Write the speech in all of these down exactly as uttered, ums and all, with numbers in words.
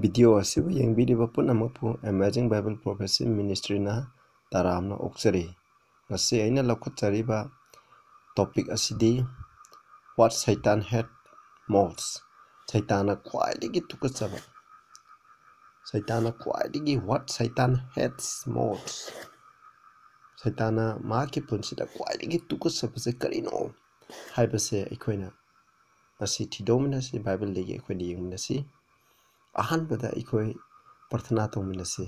Video ꯑꯁꯤꯕꯨ ꯌꯦꯡꯕꯤꯔꯤꯕ ꯄꯨꯝꯅꯃꯛꯄꯨ Amazing Bible Prophecy Ministryꯅ ꯇꯔꯥꯝꯅ ꯑꯣꯛꯆꯔꯤ꯫ ꯉꯁꯤ ꯑꯩꯅ ꯂꯧꯈꯠꯆꯔꯤꯕ ꯇꯣꯄꯤꯛ ꯑꯁꯤꯗꯤ What Satan Hates Most, ꯁꯩꯇꯥꯟꯅ ꯈ꯭ꯋꯥꯏꯗꯒꯤ ꯇꯨꯀꯠꯆꯕ, ꯁꯩꯇꯥꯟꯅ ꯈ꯭ꯋꯥꯏꯗꯒꯤ, What Satan Hates Most, ꯁꯩꯇꯥꯟꯅ ꯃꯍꯥꯛꯀꯤ ꯄꯨꯟꯁꯤꯗ ꯈ꯭ꯋꯥꯏꯗꯒꯤ ꯇꯨꯀꯠꯆꯕꯁꯦ ꯀꯔꯤꯅꯣ ꯍꯥꯏꯕꯁꯦ ꯑꯩꯈꯣꯏꯅ ꯉꯁꯤ ꯊꯤꯗꯣꯛꯃꯤꯟꯅꯁꯤ, ꯕꯥꯏꯕꯜꯗꯒꯤ ꯑꯩꯈꯣꯏꯅ ꯌꯦꯡꯃꯤꯟꯅꯁꯤ꯫ ꯑꯍꯥꯟꯕꯗ ꯑꯩꯈꯣꯏ ꯄ꯭ꯔꯊꯅꯥ ꯇꯧꯃꯤꯟꯅꯁꯤ꯫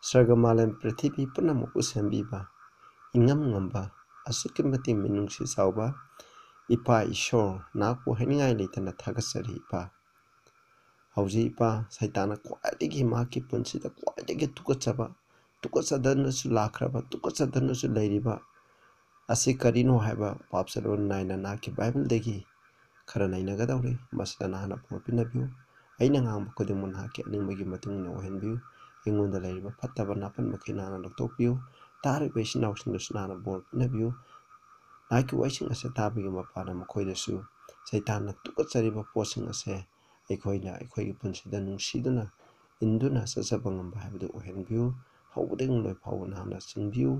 ꯁꯔꯒ ꯃꯥꯂꯦꯝ ꯄ꯭ꯔꯤꯊꯤꯕꯤ ꯄꯨꯝꯅꯃꯛꯄꯨ ꯁꯦꯝꯕꯤꯕ, ꯏꯉꯝ ꯉꯝꯕ, ꯑꯁꯨꯛꯀꯤ ꯃꯇꯤꯛ ꯃꯤꯅꯨꯡꯁꯤ ꯆꯥꯎꯕ ꯏꯄꯥ ꯏꯁꯣꯔ, ꯅꯍꯥꯛꯄꯨ ꯍꯥꯏꯅꯤꯡꯉꯥꯏ ꯂꯩꯇꯅ ꯊꯥꯒꯠꯆꯔꯤ ꯏꯄꯥ꯫ ꯍꯧꯖꯤꯛ ꯏꯄꯥ, ꯁꯩꯇꯥꯟꯅ ꯈ꯭ꯋꯥꯏꯗꯒꯤ ꯃꯍꯥꯛꯀꯤ ꯄꯨꯟꯁꯤꯗ ꯈ꯭ꯋꯥꯏꯗꯒꯤ ꯇꯨꯀꯠꯆꯕ, ꯇꯨꯀꯠꯆꯗꯅꯁꯨ ꯂꯥꯛꯈ꯭ꯔꯕ, ꯇꯨꯀꯠꯆꯗꯅꯁꯨ ꯂꯩꯔꯤꯕ ꯑꯁꯤ ꯀꯔꯤꯅꯣ ꯍꯥꯏꯕ ꯄꯥꯞ ꯆꯦꯔꯣꯜ ꯅꯥꯏꯅ ꯅꯍꯥꯛꯀꯤ ꯕꯥꯏꯕꯜꯗꯒꯤ ꯈꯔ ꯅꯩꯅꯒꯗꯧꯔꯤ꯫ ꯃꯁꯤꯗ ꯅꯍꯥꯛꯅ ꯕꯣꯔ ꯄꯤꯅꯕꯤꯌꯨ꯫ ꯑꯩꯅ ꯉꯥꯡꯕ ꯈꯨꯗꯤꯡꯃꯛ ꯅꯍꯥꯛꯀꯤ ꯑꯅꯤꯡꯕꯒꯤ ꯃꯇꯨꯡ ꯏꯟꯅ ꯑꯣꯏꯍꯟꯕꯤꯌꯨ꯫ ꯑꯩꯉꯣꯟꯗ ꯂꯩꯔꯤꯕ ꯐꯠꯇꯕ ꯅꯥꯄꯟ ꯃꯈꯩ ꯅꯍꯥꯛꯅ ꯂꯧꯊꯣꯛꯄꯤꯌꯨ꯫ ꯇꯥꯔꯤꯕ ꯏꯆꯤꯟ ꯏꯅꯥꯎꯁꯤꯡꯗꯁꯨ ꯅꯍꯥꯛꯅ ꯕꯣꯔ ꯄꯤꯅꯕꯤꯌꯨ꯫ ꯅꯍꯥꯛꯀꯤ ꯋꯥꯍꯩꯁꯤꯡ ꯑꯁꯤ ꯇꯥꯕꯒꯤ ꯃꯄꯥꯟꯅ ꯃꯈꯣꯏꯗꯁꯨ ꯁꯩꯇꯥꯟꯅ ꯇꯨꯀꯠꯆꯔꯤꯕ ꯄꯣꯠꯁꯤꯡ ꯑꯁꯦ ꯑꯩꯈꯣꯏꯅ ꯑꯩꯈꯣꯏꯒꯤ ꯄꯨꯟꯁꯤꯗ ꯅꯨꯡꯁꯤꯗꯨꯅ, ꯏꯟꯗꯨꯅ ꯆꯠꯆꯕ ꯉꯝꯕ ꯍꯥꯏꯕꯗꯨ ꯑꯣꯏꯍꯟꯕꯤꯌꯨ꯫ ꯍꯧꯕꯗꯒꯤ ꯂꯣꯏ ꯐꯥꯎꯕ ꯅꯍꯥꯛꯅ ꯆꯤꯡꯕꯤꯌꯨ꯫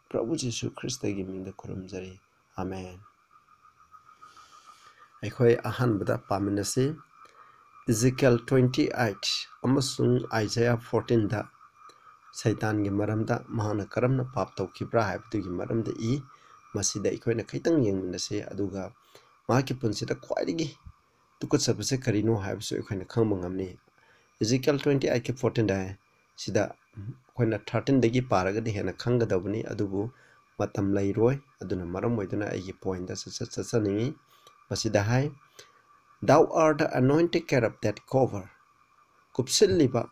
ꯄ꯭ꯔꯚꯨ ꯖꯤꯁꯨ ꯈ꯭ꯔꯤꯁꯇꯒꯤ ꯃꯤꯡꯗ ꯈꯨꯔꯨꯝꯖꯔꯤ꯫ ꯑꯥꯃꯦꯟ꯫ ꯑꯩꯈꯣꯏ ꯑꯍꯥꯟꯕꯗ ꯄꯥꯃꯤꯟꯅꯁꯤ꯫ Ezekiel twenty eight ꯑꯃꯁꯨꯡ Isaiah fourteenꯗ ꯁꯩꯇꯥꯟꯒꯤ ꯃꯔꯝꯗ, ꯃꯍꯥꯛꯅ ꯀꯔꯝꯅ ꯄꯥꯞ ꯇꯧꯈꯤꯕ꯭ꯔꯥ ꯍꯥꯏꯕꯗꯨꯒꯤ ꯃꯔꯝꯗ ꯏ꯫ ꯃꯁꯤꯗ ꯑꯩꯈꯣꯏꯅ ꯈꯤꯇꯪ ꯌꯦꯡꯃꯤꯟꯅꯁꯤ, ꯑꯗꯨꯒ ꯃꯍꯥꯛꯀꯤ ꯄꯨꯟꯁꯤꯗ ꯈ꯭ꯋꯥꯏꯗꯒꯤ ꯇꯨꯀꯠꯆꯕꯁꯦ ꯀꯔꯤꯅꯣ ꯍꯥꯏꯕꯁꯨ ꯑꯩꯈꯣꯏꯅ ꯈꯪꯕ ꯉꯝꯅꯤ꯫ Ezekiel twenty eightꯀꯤ fourteenꯗ ꯍꯥꯏ, ꯁꯤꯗ ꯑꯩꯈꯣꯏꯅ thirteenꯗꯒꯤ ꯄꯥꯔꯒꯗꯤ ꯍꯦꯟꯅ ꯈꯪꯒꯗꯕꯅꯤ, ꯑꯗꯨꯕꯨ ꯃꯇꯝ ꯂꯩꯔꯣꯏ꯫ ꯑꯗꯨꯅ ꯃꯔꯝ ꯑꯣꯏꯗꯨꯅ ꯑꯩꯒꯤ ꯄꯣꯏꯟꯗ ꯆꯠꯆ-, ꯆꯠꯆꯅꯤꯡꯉꯤ꯫ ꯃꯁꯤꯗ ꯍꯥꯏ, "Thou art the anointed cherub that cover." ꯀꯨꯞꯁꯤꯜꯂꯤꯕ,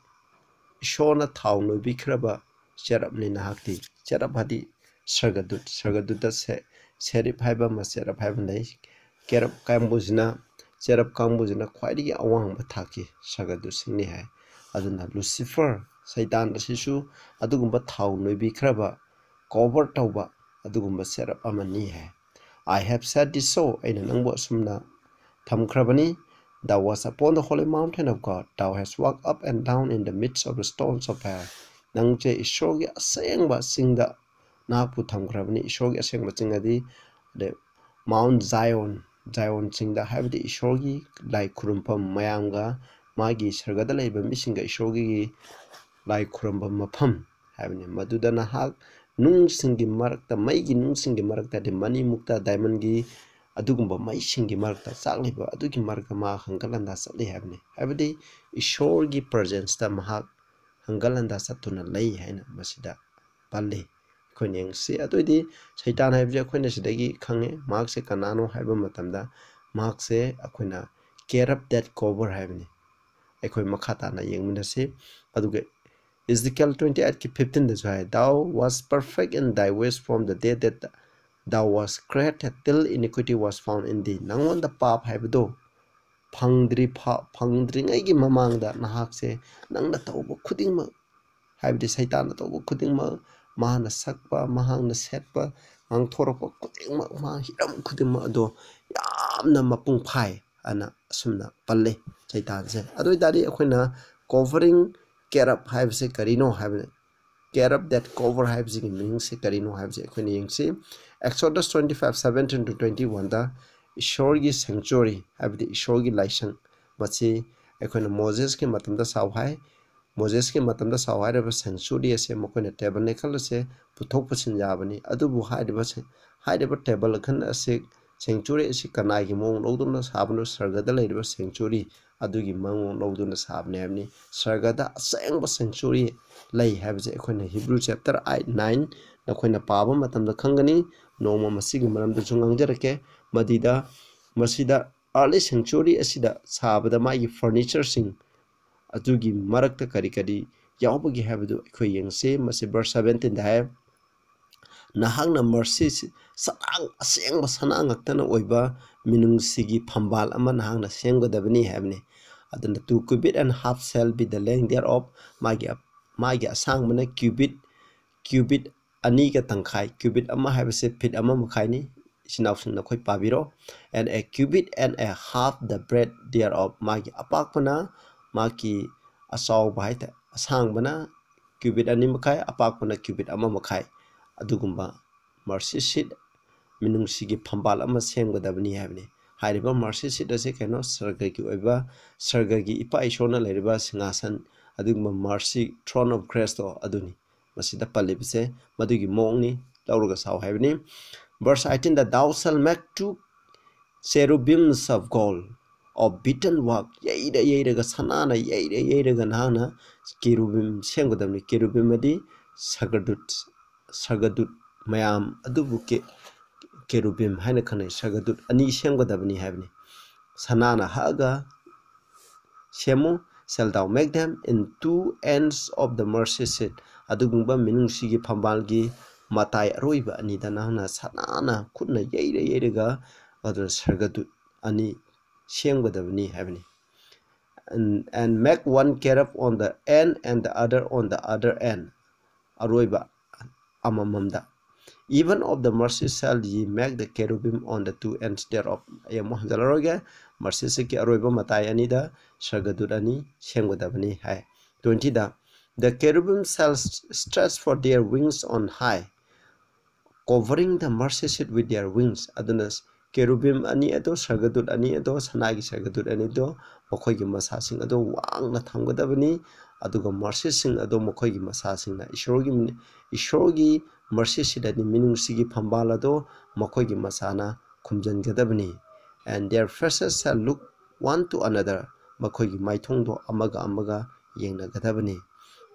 ꯏꯁꯣꯔꯅ ꯊꯥꯎ ꯅꯣꯏꯕꯤꯈ꯭ꯔꯕ ꯆꯦꯔꯞꯅꯤ ꯅꯍꯥꯛꯇꯤ꯫ ꯆꯦꯔꯞ ꯍꯥꯏꯗꯤ ꯁꯔꯒꯗꯨꯠ, ꯁꯔꯒꯗꯨꯠꯇ ꯁꯦ-, ꯁꯦꯔꯤꯞ ꯍꯥꯏꯕ ꯑꯃ, ꯆꯦꯔꯞ ꯍꯥꯏꯕ ꯂꯩ꯫ ꯀꯦꯔꯞ ꯀꯥꯡꯕꯨꯁꯤꯅ, ꯆꯦꯔꯞ ꯀꯥꯡꯕꯨꯁꯤꯅ ꯈ꯭ꯋꯥꯏꯗꯒꯤ ꯑꯋꯥꯡꯕ ꯊꯥꯛꯀꯤ ꯁꯔꯒꯗꯨꯠꯁꯤꯡꯅꯤ ꯍꯥꯏ꯫ ꯑꯗꯨꯅ ꯂꯨꯁꯤꯐꯔ, ꯁꯩꯇꯥꯟ ꯑꯁꯤꯁꯨ ꯑꯗꯨꯒꯨꯝꯕ ꯊꯥꯎ ꯅꯣꯏꯕꯤꯈ꯭ꯔꯕ, ꯀꯣꯚꯔ ꯇꯧꯕ ꯑꯗꯨꯒꯨꯝꯕ ꯆꯦꯔꯞ ꯑꯃꯅꯤ ꯍꯥꯏ꯫ "I have said this so," ꯑꯩꯅ ꯅꯪꯕꯨ ꯑꯁꯨꯝꯅ ꯊꯝꯈ꯭ꯔꯕꯅꯤ꯫ "Thou wast upon the holy mountain of God, thou hast walked up and down in the midst of the stones of fire." ꯅꯪꯁꯦ ꯏꯁꯣꯔꯒꯤ ꯑꯁꯦꯡꯕ ꯆꯤꯡꯗ ꯅꯍꯥꯛꯄꯨ ꯊꯝꯈ꯭ꯔꯕꯅꯤ, ꯏꯁꯣꯔꯒꯤ ꯑꯁꯦꯡꯕ ꯆꯤꯡ ꯑꯗꯤ, ꯑꯗꯩ Mount Zion, ꯖꯥꯏꯑꯣꯟ ꯆꯤꯡꯗ, ꯍꯥꯏꯕꯗꯤ ꯏꯁꯣꯔꯒꯤ ꯂꯥꯏ ꯈꯨꯔꯨꯝꯐꯝ ꯃꯌꯥꯝꯒ, ꯃꯥꯒꯤ ꯁꯔꯒꯗ ꯂꯩꯕ ꯃꯤꯁꯤꯡꯒ ꯏꯁꯣꯔꯒꯤ ꯂꯥꯏ ꯈꯨꯔꯨꯝꯕ ꯃꯐꯝ ꯍꯥꯏꯕꯅꯤ꯫ ꯃꯗꯨꯗ ꯅꯍꯥꯛ ꯅꯨꯡꯁꯤꯡꯒꯤ ꯃꯔꯛꯇ, ꯃꯩꯒꯤ ꯅꯨꯡꯁꯤꯡꯒꯤ ꯃꯔꯛꯇ, ꯍꯥꯏꯗꯤ ꯃꯅꯤꯃꯨꯛꯇ diamondꯒꯤ ꯑꯗꯨꯒꯨꯝꯕ ꯃꯩꯁꯤꯡꯒꯤ ꯃꯔꯛꯇ, ꯆꯥꯛꯂꯤꯕ ꯑꯗꯨꯒꯤ ꯃꯔꯛꯇ ꯃꯥ ꯍꯪꯒꯠ ꯍꯟꯗꯥ ꯆꯠꯂꯤ ꯍꯥꯏꯕꯅꯤ꯫ ꯍꯥꯏꯕꯗꯤ ꯏꯁꯣꯔꯒꯤ presenceꯇ ꯃꯍꯥꯛ ꯍꯪꯒꯠ ꯍꯟꯗꯥ ꯆꯠꯇꯨꯅ ꯂꯩ ꯍꯥꯏꯅ ꯃꯁꯤꯗ ꯄꯜꯂꯤ꯫ ꯑꯩꯈꯣꯏꯅ ꯌꯦꯡꯁꯤ꯫ ꯑꯗꯨꯑꯣꯏꯗꯤ ꯁꯩꯇꯥꯟ ꯍꯥꯏꯕꯁꯦ ꯑꯩꯈꯣꯏꯅ ꯁꯤꯗꯒꯤ ꯈꯪꯉꯦ, ꯃꯍꯥꯛꯁꯦ ꯀꯅꯥꯅꯣ ꯍꯥꯏꯕ ꯃꯇꯝꯗ ꯃꯍꯥꯛꯁꯦ ꯑꯩꯈꯣꯏꯅ cherub that cover ꯍꯥꯏꯕꯅꯤ꯫ ꯑꯩꯈꯣꯏ ꯃꯈꯥ ꯇꯥꯅ ꯌꯦꯡꯃꯤꯟꯅꯁꯤ꯫ ꯑꯗꯨꯒ Ezekiel twenty eightꯀꯤ fifteenꯗꯁꯨ high, "Thou wast perfect in thy ways from the day that thou wast created till iniquity was found in thee." ꯅꯪꯉꯣꯟꯗ ꯄꯥꯞ ꯍꯥꯏꯕꯗꯣ ꯐꯪꯗ꯭ꯔꯤ ꯐ-, ꯐꯪꯗ꯭ꯔꯤꯉꯩꯒꯤ ꯃꯃꯥꯡꯗ ꯅꯍꯥꯛꯁꯦ ꯅꯪꯅ ꯇꯧꯕ ꯈꯨꯗꯤꯡꯃꯛ, ꯍꯥꯏꯕꯗꯤ ꯁꯩꯇꯥꯟꯅ ꯇꯧꯕ ꯈꯨꯗꯤꯡꯃꯛ, ꯃꯍꯥꯛꯅ ꯁꯛꯄ, ꯃꯍꯥꯛꯅ ꯁꯦꯠꯄ, ꯉꯥꯡꯊꯣꯔꯛꯄ ꯈꯨꯗꯤꯡꯃꯛ, ꯃꯍꯥꯛ ꯍꯤꯔꯝ ꯈꯨꯗꯤꯡꯃꯛ ꯑꯗꯣ ꯌꯥꯝꯅ ꯃꯄꯨꯡ ꯐꯥꯏ ꯑꯅ ꯑꯁꯨꯝꯅ ꯄꯜꯂꯤ ꯁꯩꯇꯥꯟꯁꯦ꯫ ꯑꯗꯨ ꯑꯣꯏ ꯇꯥꯔꯗꯤ ꯑꯩꯈꯣꯏꯅ covering cherub ꯍꯥꯏꯕꯁꯦ ꯀꯔꯤꯅꯣ ꯍꯥꯏꯕ, cherub that cover ꯍꯥꯏꯕꯁꯤꯒꯤ meaningꯁꯦ ꯀꯔꯤꯅꯣ ꯍꯥꯏꯕꯁꯦ ꯑꯩꯈꯣꯏꯅ ꯌꯦꯡꯁꯤ꯫ Exodus twenty five seventeen to twenty oneꯗ ꯏꯁꯣꯔꯒꯤ sanctuary, ꯍꯥꯏꯕꯗꯤ ꯏꯁꯣꯔꯒꯤ ꯂꯥꯏꯁꯪ, ꯃꯁꯤ ꯑꯩꯈꯣꯏꯅ ꯃꯣꯖꯦꯁꯀꯤ ꯃꯇꯝꯗ ꯁꯥꯎ ꯍꯥꯏ꯫ ꯃꯣꯖꯦꯁꯀꯤ ꯃꯇꯝꯗ ꯁꯥꯎ ꯍꯥꯏꯔꯤꯕ sanctuary ꯑꯁꯦ ꯃꯈꯣꯏꯅ tabernacle ꯑꯁꯦ ꯄꯨꯊꯣꯛ ꯄꯨꯁꯤꯟ ꯌꯥꯕꯅꯤ꯫ ꯑꯗꯨꯕꯨ ꯍꯥꯏꯔꯤꯕ ꯁꯦ-, ꯍꯥꯏꯔꯤꯕ tabernacle ꯑꯁꯤ, sanctuary ꯑꯁꯤ ꯀꯅꯥꯒꯤ ꯃꯑꯣꯡ ꯂꯧꯗꯨꯅ ꯁꯥꯕꯅꯣ? ꯁꯔꯒꯗ ꯂꯩꯔꯤꯕ sanctuary ꯑꯗꯨꯒꯤ ꯃꯑꯣꯡ ꯂꯧꯗꯨꯅ ꯁꯥꯕꯅꯤ ꯍꯥꯏꯕꯅꯤ꯫ ꯁꯔꯒꯗ ꯑꯁꯦꯡꯕ sanctuary ꯂꯩ ꯍꯥꯏꯕꯁꯦ ꯑꯩꯈꯣꯏꯅ Hebrew chapter eight, nine ꯅꯈꯣꯏꯅ ꯄꯥꯕ ꯃꯇꯝꯗ ꯈꯪꯒꯅꯤ꯫ ꯅꯣꯡꯃ ꯃꯁꯤꯒꯤ ꯃꯔꯝꯗꯁꯨ ꯉꯥꯡꯖꯔꯛꯀꯦ꯫ ꯃꯗꯤꯗ, ꯃꯁꯤꯗ early sanctuary ꯑꯁꯤꯗ ꯁꯥꯕꯗ ꯃꯥꯒꯤ furnitureꯁꯤꯡ ꯑꯗꯨꯒꯤ ꯃꯔꯛꯇ ꯀꯔꯤ ꯀꯔꯤ ꯌꯥꯎꯕꯒꯦ ꯍꯥꯏꯕꯗꯨ ꯑꯩꯈꯣꯏ ꯌꯦꯡꯁꯤ꯫ ꯃꯁꯤ verse seventeenꯗ ꯍꯥꯏ, "ꯅꯍꯥꯛꯅ mercy ꯁꯅꯥ, ꯑꯁꯦꯡꯕ ꯁꯅꯥ ꯉꯥꯛꯇꯅ ꯑꯣꯏꯕ ꯃꯤꯅꯨꯡꯁꯤꯒꯤ ꯐꯝꯕꯥꯜ ꯑꯃ ꯅꯍꯥꯛꯅ ꯁꯦꯝꯒꯗꯕꯅꯤ" ꯍꯥꯏꯕꯅꯤ꯫ ꯑꯗꯨꯅ, "Two cubit and half shall be the length thereof", ꯃꯥꯒꯤ, ꯃꯥꯒꯤ ꯑꯁꯥꯡꯕꯅ cubit, cubit ꯑꯅꯤꯒ ꯇꯪꯈꯥꯏ, cubit ꯑꯃ ꯍꯥꯏꯕꯁꯦ feet ꯑꯃ ꯃꯈꯥꯏꯅꯤ, ꯏꯆꯤꯟ ꯏꯅꯥꯎꯁꯤꯡ ꯅꯈꯣꯏ ꯄꯥꯕꯤꯔꯣ꯫ And a cubit and a half the breadth thereof, ꯃꯥꯒꯤ ꯑꯄꯥꯛꯄꯅ, ꯃꯥꯒꯤ ꯑꯆꯥꯎꯕ ꯍꯥꯏꯇꯥꯔꯦ, ꯑꯁꯥꯡꯕꯅ cubit ꯑꯅꯤ ꯃꯈꯥꯏ, ꯑꯄꯥꯛꯄꯅ cubit ꯑꯃ ꯃꯈꯥꯏ, ꯑꯗꯨꯒꯨꯝꯕ mercy seat, ꯃꯤꯅꯨꯡꯁꯤꯒꯤ ꯐꯝꯕꯥꯜ ꯑꯃ ꯁꯦꯝꯒꯗꯕꯅꯤ ꯍꯥꯏꯕꯅꯤ꯫ ꯍꯥꯏꯔꯤꯕ mercy seat ꯑꯁꯤ ꯀꯩꯅꯣ, ꯁꯔꯒꯒꯤ ꯑꯣꯏꯕ, ꯁꯔꯒꯒꯤ ꯏꯄꯥ ꯏꯁꯣꯔꯅ ꯂꯩꯔꯤꯕ ꯁꯤꯡꯍꯥꯁꯟ, ꯑꯗꯨꯒꯨꯝꯕ mercy throne of grace ꯇꯣ ꯑꯗꯨꯅꯤ꯫ ꯃꯁꯤꯗ ꯄꯜꯂꯤꯕꯁꯦ ꯃꯗꯨꯒꯤ ꯃꯑꯣꯡꯅꯤ, ꯂꯧꯔꯒ ꯁꯥꯎ ꯍꯥꯏꯕꯅꯤ꯫ Verse eighteen the, "Thou shalt make two cherubims of gold of beaten work", ꯌꯩꯔ ꯌꯩꯔꯒ, ꯁꯅꯥꯅ ꯌꯩꯔ ꯌꯩꯔꯒ ꯅꯍꯥꯛꯅ ꯀꯦꯔꯨꯕꯤꯝ ꯁꯦꯝꯒꯗꯕꯅꯤ꯫ ꯀꯦꯔꯨꯕꯤꯝ ꯑꯗꯤ ꯁꯔꯒꯗꯨꯠ, ꯁꯔꯒꯗꯨꯠ ꯃꯌꯥꯝ ꯑꯗꯨꯕꯨ ꯀꯦ-, ꯀꯦꯔꯨꯕꯤꯝ ꯍꯥꯏꯅ ꯈꯪꯅꯩ꯫ ꯁꯔꯒꯗꯨꯠ ꯑꯅꯤ ꯁꯦꯝꯒꯗꯕꯅꯤ ꯍꯥꯏꯕꯅꯤ꯫ ꯁꯅꯥꯅ ꯍꯛꯑꯒ ꯁꯦꯝꯃꯨ꯫ "Shalt thou make them in two ends of the mercy seat", ꯑꯗꯨꯒꯨꯝꯕ ꯃꯤꯅꯨꯡꯁꯤꯒꯤ ꯐꯝꯕꯥꯜꯒꯤ ꯃꯇꯥꯏ ꯑꯔꯣꯏꯕ ꯑꯅꯤꯗ ꯅꯪꯅ ꯁꯅꯥꯅ ꯈꯨꯠꯅ ꯌꯩꯔ ꯌꯩꯔꯒ ꯑꯗꯨꯅ ꯁꯔꯒꯗꯨꯠ ꯑꯅꯤ ꯁꯦꯝꯒꯗꯕꯅꯤ ꯍꯥꯏꯕꯅꯤ꯫ "And, and make one cherub on the end and the other on the other end", ꯑꯔꯣꯏꯕ ꯑꯃꯃꯝꯗ꯫ "Even of the mercy shall ye make the cherubim on the two ends thereof." ꯑꯩ ꯑꯃꯨꯛ ꯍꯟꯖꯜꯂꯔꯣꯏꯒꯦ꯫ Mercy seat ꯀꯤ ꯑꯔꯣꯏꯕ ꯃꯇꯥꯏ ꯑꯅꯤꯗ ꯁꯔꯒꯗꯨꯠ ꯑꯅꯤ ꯁꯦꯝꯒꯗꯕꯅꯤ ꯍꯥꯏ꯫ Twenty the, "The cherubim shall stretch for their wings on high, covering the mercy seat with their wings." ꯑꯗꯨꯅ ꯀꯦꯔꯨꯕꯤꯝ ꯑꯅꯤ ꯑꯗꯣ, ꯁꯔꯒꯗꯨꯠ ꯑꯅꯤ ꯑꯗꯣ, ꯁꯅꯥꯒꯤ ꯁꯔꯒꯗꯨꯠ ꯑꯅꯤꯗꯣ ꯃꯈꯣꯏꯒꯤ ꯃꯁꯥꯁꯤꯡ ꯑꯗꯣ ꯋꯥꯡꯅ ꯊꯝꯒꯗꯕꯅꯤ꯫ ꯑꯗꯨꯒ mercy seat ꯑꯗꯣ ꯃꯈꯣꯏꯒꯤ ꯃꯁꯥꯁꯤꯡꯅ, ꯏꯁꯣꯔꯒꯤ, ꯏꯁꯣꯔꯒꯤ mercy seat ꯑꯗꯤ ꯃꯤꯅꯨꯡꯁꯤꯒꯤ ꯐꯝꯕꯥꯜ ꯑꯗꯣ ꯃꯈꯣꯏꯒꯤ ꯃꯁꯥꯅ ꯈꯨꯝꯖꯤꯟꯒꯗꯕꯅꯤ꯫ "And their faces shall look one to another", ꯃꯈꯣꯏꯒꯤ ꯃꯥꯏꯊꯣꯡꯗꯣ ꯑꯃꯒ ꯑꯃꯒ ꯌꯦꯡꯅꯒꯗꯕꯅꯤ꯫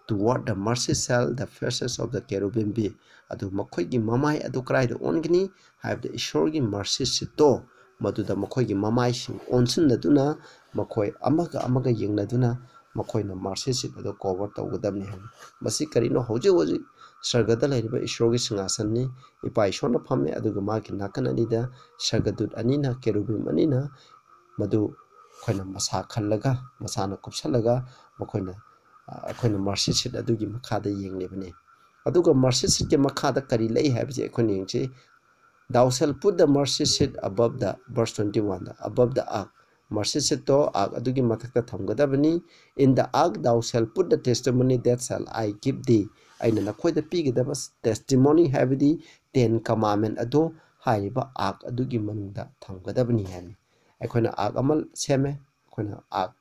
"Toward the mercy shall the faces of the cherubim be", ꯑꯗꯨ ꯃꯈꯣꯏꯒꯤ ꯃꯃꯥꯏ ꯑꯗꯨ ꯀꯗꯥꯏꯗ ꯑꯣꯟꯒꯅꯤ ꯍꯥꯏꯕꯗ ꯏꯁꯣꯔꯒꯤ mercy seat ꯇꯣ ꯃꯗꯨꯗ ꯃꯈꯣꯏꯒꯤ ꯃꯃꯥꯏꯁꯤꯡ ꯑꯣꯟꯁꯤꯟꯅꯗꯨꯅ ꯃꯈꯣꯏ ꯑꯃꯒ ꯑꯃꯒ ꯌꯦꯡꯅꯗꯨꯅ ꯃꯈꯣꯏꯅ mercy seat ꯑꯗꯨ cover ꯇꯧꯒꯗꯕꯅꯤ ꯍꯥꯏꯕꯅꯤ꯫ ꯃꯁꯤ ꯀꯔꯤꯅꯣ? ꯍꯧꯖꯤꯛ ꯍꯧꯖꯤꯛ ꯁꯔꯒꯗ ꯂꯩꯔꯤꯕ ꯏꯁꯣꯔꯒꯤ ꯁꯤꯡꯍꯥꯁꯟꯅꯤ꯫ ꯏꯄꯥ ꯏꯁꯣꯔꯅ ꯐꯝꯃꯦ, ꯑꯗꯨꯒ ꯃꯥꯒꯤ ꯅꯥꯀꯟ ꯑꯅꯤꯗ ꯁꯔꯒꯗꯨꯠ ꯑꯅꯤꯅ, ꯀꯦꯔꯨꯕꯤꯝ ꯑꯅꯤꯅ ꯃꯗꯨ ꯑꯩꯈꯣꯏꯅ ꯃꯁꯥ ꯈꯜꯂꯒ, ꯃꯁꯥꯅ ꯀꯨꯞꯁꯜꯂꯒ ꯃꯈꯣꯏꯅ, ꯑ, ꯑꯩꯈꯣꯏꯅ mercy seat ꯑꯗꯨꯒꯤ ꯃꯈꯥꯗ ꯌꯦꯡꯂꯤꯕꯅꯤ꯫ ꯑꯗꯨꯒ mercy seat ꯀꯤ ꯃꯈꯥꯗ ꯀꯔꯤ ꯂꯩ ꯍꯥꯏꯕꯁꯤ ꯑꯩꯈꯣꯏꯅ ꯌꯦꯡꯁꯤ꯫ "Thou shalt put the mercy seat above the," verse twenty-one the, "above the ark." Mercy seat to ark ꯑꯗꯨꯒꯤ ꯃꯊꯛꯇ ꯊꯝꯒꯗꯕꯅꯤ꯫ "In the ark thou shalt put the testimony that shall I give thee." ꯑꯩꯅ ꯅꯈꯣꯏꯗ ꯄꯤꯒꯗꯕ testimony ꯍꯥꯏꯕꯗꯤ Ten Commandment ꯑꯗꯨ ꯍꯥꯏꯔꯤꯕ ark ꯑꯗꯨꯒꯤ ꯃꯅꯨꯡꯗ ꯊꯝꯒꯗꯕꯅꯤ ꯍꯥꯏꯕꯅꯤ꯫ ꯑꯩꯈꯣꯏꯅ ark ꯑꯃ ꯁꯦꯝꯃꯦ, ꯑꯩꯈꯣꯏꯅ ark,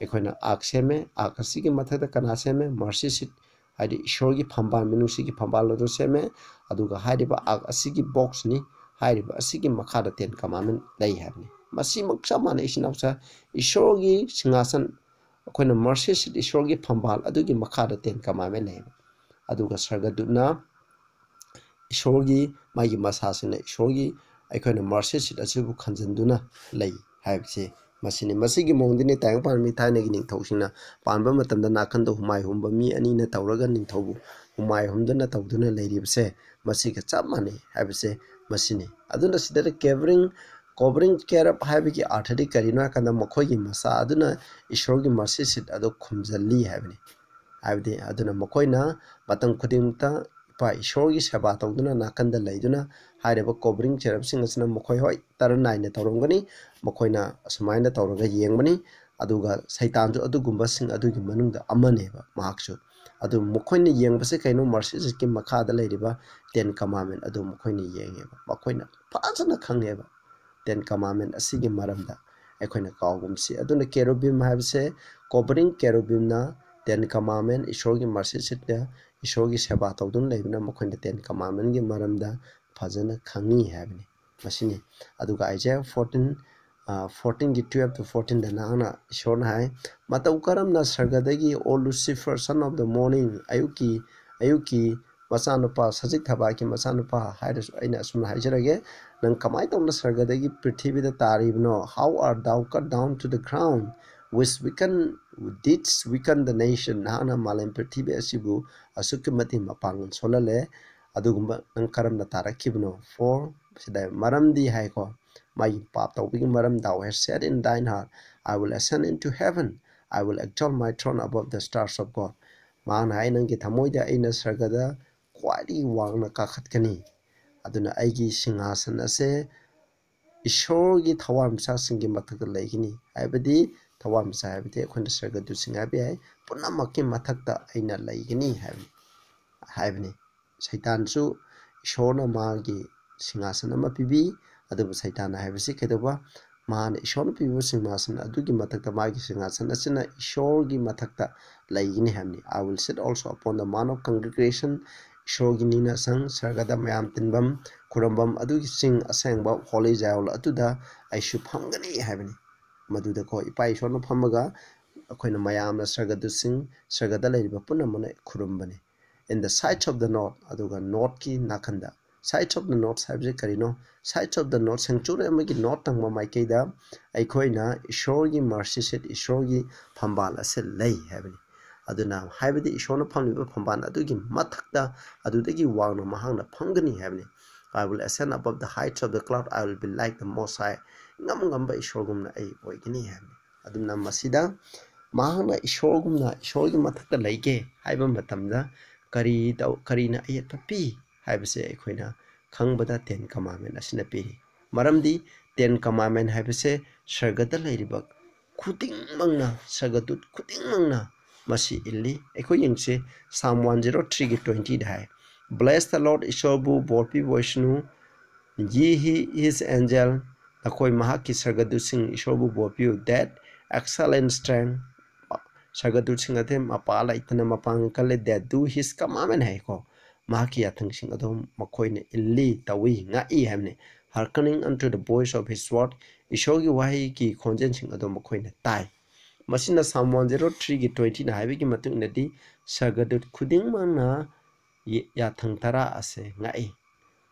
ꯑꯩꯈꯣꯏꯅ ark ꯁꯦꯝꯃꯦ꯫ Ark ꯑꯁꯤꯒꯤ ꯃꯊꯛꯇ ꯀꯅꯥ ꯁꯦꯝꯃꯦ? Mercy seat, ꯍꯥꯏꯗꯤ ꯏꯁꯣꯔꯒꯤ ꯐꯝꯕꯥꯜ, ꯃꯤꯅꯨꯡꯁꯤꯒꯤ ꯐꯝꯕꯥꯜ ꯑꯗꯨ ꯁꯦꯝꯃꯦ꯫ ꯑꯗꯨꯒ ꯍꯥꯏꯔꯤꯕ ark ꯑꯁꯤꯒꯤ box ꯅꯤ꯫ ꯍꯥꯏꯔꯤꯕ ꯑꯁꯤꯒꯤ ꯃꯈꯥꯗ Ten Commandment ꯂꯩ ꯍꯥꯏꯕꯅꯤ꯫ ꯃꯁꯤꯃꯛ ꯆꯞ ꯃꯥꯟꯅꯩ, ꯏꯆꯤꯟ ꯏꯅꯥꯎꯁꯦ꯫ ꯏꯁꯣꯔꯒꯤ ꯁꯤꯡꯍꯥꯁꯟ, ꯑꯩꯈꯣꯏꯅ mercy seat, ꯏꯁꯣꯔꯒꯤ ꯐꯝꯕꯥꯜ ꯑꯗꯨꯒꯤ ꯃꯈꯥꯗ Ten Commandment ꯂꯩꯌꯦꯕ꯫ ꯑꯗꯨꯒ ꯁꯔꯒꯗꯨꯠꯅ ꯏꯁꯣꯔꯒꯤ, ꯃꯥꯒꯤ ꯃꯁꯥꯁꯤꯅ ꯏꯁꯣꯔꯒꯤ, ꯑꯩꯈꯣꯏꯅ mercy seat ꯑꯁꯤꯕꯨ ꯈꯟꯖꯤꯟꯗꯨꯅ ꯂꯩ ꯍꯥꯏꯕꯁꯤ ꯃꯁꯤꯅꯤ꯫ ꯃꯁꯤꯒꯤ ꯃꯑꯣꯡꯗꯅꯤ ꯇꯥꯏꯕꯪ ꯄꯥꯟꯕ ꯃꯤ, ꯊꯥꯏꯅꯒꯤ ꯅꯤꯡꯊꯧꯁꯤꯡꯅ ꯄꯥꯟꯕ ꯃꯇꯝꯗ ꯅꯥꯀꯟꯗ ꯍꯨꯃꯥꯏ ꯍꯨꯝꯕ ꯃꯤ ꯑꯅꯤꯅ ꯇꯧꯔꯒ ꯅꯤꯡꯊꯧꯕꯨ ꯍꯨꯃꯥꯏ ꯍꯨꯝꯗꯨꯅ ꯇꯧꯗꯨꯅ ꯂꯩꯔꯤꯕꯁꯦ ꯃꯁꯤꯒ ꯆꯞ ꯃꯥꯟꯅꯩ ꯍꯥꯏꯕꯁꯦ ꯃꯁꯤꯅꯤ꯫ ꯑꯗꯨꯅ ꯁꯤꯗ covering, covering cherub ꯍꯥꯏꯕꯒꯤ ꯑꯥꯔꯊꯗꯤ ꯀꯔꯤꯅꯣ ꯍꯥꯏꯀꯥꯟꯗ ꯃꯈꯣꯏꯒꯤ ꯃꯁꯥ ꯑꯗꯨꯅ ꯏꯁꯣꯔꯒꯤ mercy seat ꯑꯗꯨ ꯈꯨꯝꯖꯤꯜꯂꯤ ꯍꯥꯏꯕꯅꯤ꯫ ꯍꯥꯏꯕꯗꯤ ꯑꯗꯨꯅ ꯃꯈꯣꯏꯅ ꯃꯇꯝ ꯈꯨꯗꯤꯡꯃꯛꯇ ꯏꯄꯥ ꯏꯁꯣꯔꯒꯤ ꯁꯦꯕꯥ ꯇꯧꯗꯨꯅ ꯅꯥꯀꯟꯗ ꯂꯩꯗꯨꯅ ꯍꯥꯏꯔꯤꯕ covering cherubꯁꯤꯡ ꯑꯁꯤꯅ ꯃꯈꯣꯏ, ꯍꯣꯏ, ꯇꯔꯟ ꯅꯥꯏꯅ ꯇꯧꯔꯝꯒꯅꯤ, ꯃꯈꯣꯏꯅ ꯑꯁꯨꯃꯥꯏꯅ ꯇꯧꯔꯒ ꯌꯦꯡꯕꯅꯤ꯫ ꯑꯗꯨꯒ ꯁꯩꯇꯥꯟꯁꯨ ꯑꯗꯨꯒꯨꯝꯕꯁꯤꯡ ꯑꯗꯨꯒꯤ ꯃꯅꯨꯡꯗ ꯑꯃꯅꯦꯕ ꯃꯍꯥꯛꯁꯨ꯫ ꯑꯗꯨ ꯃꯈꯣꯏꯅ ꯌꯦꯡꯕꯁꯦ ꯀꯩꯅꯣ? Mercy seatꯀꯤ ꯃꯈꯥꯗ ꯂꯩꯔꯤꯕ Ten Commandment ꯑꯗꯨ ꯃꯈꯣꯏꯅ ꯌꯦꯡꯉꯦꯕ, ꯃꯈꯣꯏꯅ ꯐꯖꯅ ꯈꯪꯉꯦꯕ꯫ Ten Commandment ꯑꯁꯤꯒꯤ ꯃꯔꯝꯗ ꯑꯩꯈꯣꯏꯅ ꯀꯥꯎꯒꯨꯝꯁꯤ꯫ ꯑꯗꯨꯅ cherubim ꯍꯥꯏꯕꯁꯦ, covering cherubimꯅ Ten Commandment, ꯏꯁꯣꯔꯒꯤ mercy seatꯇ ꯏꯁꯣꯔꯒꯤ ꯁꯦꯕꯥ ꯇꯧꯗꯨꯅ ꯂꯩꯕꯅ ꯃꯈꯣꯏꯅ Ten Commandmentꯀꯤ ꯃꯔꯝꯗ ꯐꯖꯅ ꯈꯪꯉꯤ ꯍꯥꯏꯕꯅꯤ꯫ ꯃꯁꯤꯅꯤ꯫ ꯑꯗꯨꯒ Isaiah fourteen, ꯑ, fourteenꯒꯤ twelve to fourteenꯗ ꯅꯍꯥꯛꯅ, ꯏꯁꯣꯔꯅ ꯍꯥꯏ, "ꯃꯇꯧ ꯀꯔꯝꯅ ꯁꯔꯒꯗꯒꯤ, O Lucifer, son of the morning, ꯑꯌꯨꯛꯀꯤ, ꯑꯌꯨꯛꯀꯤ ꯃꯆꯥꯅꯨꯄꯥ, ꯁꯖꯤꯛ ꯊꯕꯥꯛꯀꯤ ꯃꯆꯥꯅꯨꯄꯥ" ꯍꯥꯏꯔꯁꯨ, ꯑꯩꯅ ꯑꯁꯨꯝꯅ ꯍꯥꯏꯖꯔꯒꯦ, ꯅꯪ ꯀꯃꯥꯏꯅ ꯇꯧꯅ ꯁꯔꯒꯗꯒꯤ ꯄ꯭ꯔꯤꯊꯤꯕꯤꯗ ꯇꯥꯔꯤꯕꯅꯣ? How art thou cut down to the ground, which weaken, didst weaken the nation? ꯅꯍꯥꯛꯅ ꯃꯥꯂꯦꯝ ꯄ꯭ꯔꯤꯊꯤꯕꯤ ꯑꯁꯤꯕꯨ ꯑꯁꯨꯛꯀꯤ ꯃꯇꯤꯛ ꯃꯄꯥꯡꯒꯜ ꯁꯣꯜꯍꯜꯂꯦ, ꯑꯗꯨꯒꯨꯝꯕ ꯅꯪ ꯀꯔꯝꯅ ꯇꯥꯔꯛꯈꯤꯕꯅꯣ? For, ꯁꯤꯗ ꯃꯔꯝꯗꯤ ꯍꯥꯏꯀꯣ, ꯃꯥꯒꯤ ꯄꯥꯞ ꯇꯧꯕꯒꯤ ꯃꯔꯝ, "Thou hast said in thine heart, I will ascend into heaven, I will exalt my throne above the stars of God." ꯃꯥꯅ ꯍꯥꯏ, "ꯅꯪꯒꯤ ꯊꯃꯣꯏꯗ ꯑꯩꯅ ꯁꯔꯒꯗ ꯈ꯭ꯋꯥꯏꯗꯒꯤ ꯋꯥꯡꯅ ꯀꯥꯈꯠꯀꯅꯤ, ꯑꯗꯨꯅ ꯑꯩꯒꯤ ꯁꯤꯡꯍꯥꯁꯟ ꯑꯁꯦ ꯏꯁꯣꯔꯒꯤ ꯊꯋꯥꯟꯃꯤꯆꯥꯛꯁꯤꯡꯒꯤ ꯃꯊꯛꯇ ꯂꯩꯒꯅꯤ꯫ ꯍꯥꯏꯕꯗꯤ ꯊꯋꯥꯟꯃꯤꯆꯥꯛ ꯍꯥꯏꯕꯗꯤ ꯑꯩꯈꯣꯏꯅ ꯁꯔꯒꯗꯨꯠꯁꯤꯡ ꯍꯥꯏꯕ ꯌꯥꯏ, ꯄꯨꯝꯅꯃꯛꯀꯤ ꯃꯊꯛꯇ ꯑꯩꯅ ꯂꯩꯒꯅꯤ ꯍꯥꯏꯕꯅꯤ ꯍꯥꯏꯕꯅꯤ꯫ ꯁꯩꯇꯥꯟꯁꯨ ꯏꯁꯣꯔꯅ ꯃꯥꯒꯤ ꯁꯤꯡꯍꯥꯁꯟ ꯑꯃ ꯄꯤꯕꯤ꯫ ꯑꯗꯨꯕꯨ ꯁꯩꯇꯥꯟ ꯍꯥꯏꯕꯁꯤ ꯀꯩꯗꯧꯕ? ꯃꯥꯅ ꯏꯁꯣꯔꯅ ꯄꯤꯕ ꯁꯤꯡꯍꯥꯁꯟ ꯑꯗꯨꯒꯤ ꯃꯊꯛꯇ, ꯃꯥꯒꯤ ꯁꯤꯡꯍꯥꯁꯟ ꯑꯁꯤꯅ ꯏꯁꯣꯔꯒꯤ ꯃꯊꯛꯇ ꯂꯩꯒꯅꯤ ꯍꯥꯏꯕꯅꯤ꯫ "I will sit also upon the mount of congregation", ꯏꯁꯣꯔꯒꯤ ꯅꯤꯡꯅꯁꯪ, ꯁꯔꯒꯗ ꯃꯌꯥꯝ ꯇꯤꯟꯐꯝ, ꯈꯨꯔꯝꯐꯝ ꯑꯗꯨꯒꯤ ꯆꯤꯡ ꯑꯁꯦꯡꯕ, holy Zion ꯑꯗꯨꯗ ꯑꯩꯁꯨ ꯐꯝꯒꯅꯤ ꯍꯥꯏꯕꯅꯤ꯫ ꯃꯗꯨꯗꯀꯣ ꯏꯄꯥ ꯏꯁꯣꯔꯅ ꯐꯝꯃꯒ ꯑꯩꯈꯣꯏꯅ ꯃꯌꯥꯝꯅ ꯁꯔꯒꯗꯨꯠꯁꯤꯡ, ꯁꯔꯒꯗ ꯂꯩꯔꯤꯕ ꯄꯨꯝꯅꯃꯛꯅ ꯈꯨꯔꯨꯝꯕꯅꯤ꯫ "In the sides of the north", ꯑꯗꯨꯒ northꯀꯤ ꯅꯥꯀꯟꯗ꯫ "Sides of the north" ꯍꯥꯏꯕꯁꯤ ꯀꯔꯤꯅꯣ? "Sides of the north", sanctuary ꯑꯃꯒꯤ north ꯊꯪꯕ ꯃꯥꯏꯀꯩꯗ ꯑꯩꯈꯣꯏꯅ ꯏꯁꯣꯔꯒꯤ mercy seat, ꯏꯁꯣꯔꯒꯤ ꯐꯝꯕꯥꯜ ꯑꯁꯤ ꯂꯩ ꯍꯥꯏꯕꯅꯤ꯫ ꯑꯗꯨꯅ ꯍꯥꯏꯕꯗꯤ ꯏꯁꯣꯔꯅ ꯐꯝꯂꯤꯕ ꯐꯝꯕꯥꯜ ꯑꯗꯨꯒꯤ ꯃꯊꯛꯇ, ꯑꯗꯨꯗꯒꯤ ꯋꯥꯡꯅ ꯃꯍꯥꯛꯅ ꯐꯝꯒꯅꯤ ꯍꯥꯏꯕꯅꯤ꯫ "I will ascend above the heights of the cloud, I will be like the Most High", ꯉꯝ ꯉꯝꯕ ꯏꯁꯣꯔꯒꯨꯝꯅ ꯑꯩ ꯑꯣꯏꯒꯅꯤ ꯍꯥꯏꯕꯅꯤ꯫ ꯑꯗꯨꯅ ꯃꯁꯤꯗ ꯃꯍꯥꯛꯅ ꯏꯁꯣꯔꯒꯨꯝꯅ, ꯏꯁꯣꯔꯒꯤ ꯃꯊꯛꯇ ꯂꯩꯒꯦ ꯍꯥꯏꯕ ꯃꯇꯝꯗ ꯀꯔꯤ ꯇꯧ-, ꯀꯔꯤꯅ ꯑꯌꯦꯠꯄ ꯄꯤ ꯍꯥꯏꯕꯁꯦ ꯑꯩꯈꯣꯏꯅ ꯈꯪꯕꯗ Ten Commandment ꯑꯁꯤꯅ ꯄꯤꯔꯤ꯫ ꯃꯔꯝꯗꯤ Ten Commandment ꯍꯥꯏꯕꯁꯦ ꯁꯔꯒꯗ ꯂꯩꯔꯤꯕ ꯈꯨꯗꯤꯡꯃꯛꯅ, ꯁꯔꯒꯗꯨꯠ ꯈꯨꯗꯤꯡꯃꯛꯅ ꯃꯁꯤ ꯏꯜꯂꯤ꯫ ꯑꯩꯈꯣꯏ ꯌꯦꯡꯁꯤ, Psalm one zero threeꯒꯤ twentyꯗ high, "Bless the Lord", ꯏꯁꯣꯔꯕꯨ ꯕꯣꯔ ꯄꯤꯕ ꯑꯣꯏꯁꯅꯨ, "Ye he, his angel", ꯅꯈꯣꯏ ꯃꯍꯥꯛꯀꯤ ꯁꯔꯒꯗꯨꯠꯁꯤꯡ, ꯏꯁꯣꯔꯕꯨ ꯕꯣꯔ ꯄꯤꯌꯨ, "that excel in strength", ꯁꯔꯒꯗꯨꯠꯁꯤꯡ ꯑꯗꯨ ꯃꯄꯥ ꯂꯩꯇꯅ ꯃꯄꯥꯡꯒꯜ ꯀꯜꯂꯤ, "that do his commandment" ꯍꯥꯏꯀꯣ, ꯃꯍꯥꯛꯀꯤ ꯌꯥꯊꯪꯁꯤꯡ ꯑꯗꯨ ꯃꯈꯣꯏꯅ ꯏꯜꯂꯤ, ꯇꯧꯏ, ꯉꯥꯛꯏ ꯍꯥꯏꯕꯅꯤ꯫ "Hearkening unto the voice of his word", ꯏꯁꯣꯔꯒꯤ ꯋꯥꯍꯩꯒꯤ ꯈꯣꯟꯖꯦꯜꯁꯤꯡ ꯑꯗꯨ ꯃꯈꯣꯏꯅ ꯇꯥꯏ꯫ ꯃꯁꯤꯅ Psalm one zero threeꯒꯤ twentyꯅ ꯍꯥꯏꯕꯒꯤ ꯃꯇꯨꯡ ꯏꯟꯅꯗꯤ ꯁꯔꯒꯗꯨꯠ ꯈꯨꯗꯤꯡꯃꯛꯅ ꯌ-, ꯌꯥꯊꯪ ꯇꯔꯥ ꯑꯁꯦ ꯉꯥꯛꯏ꯫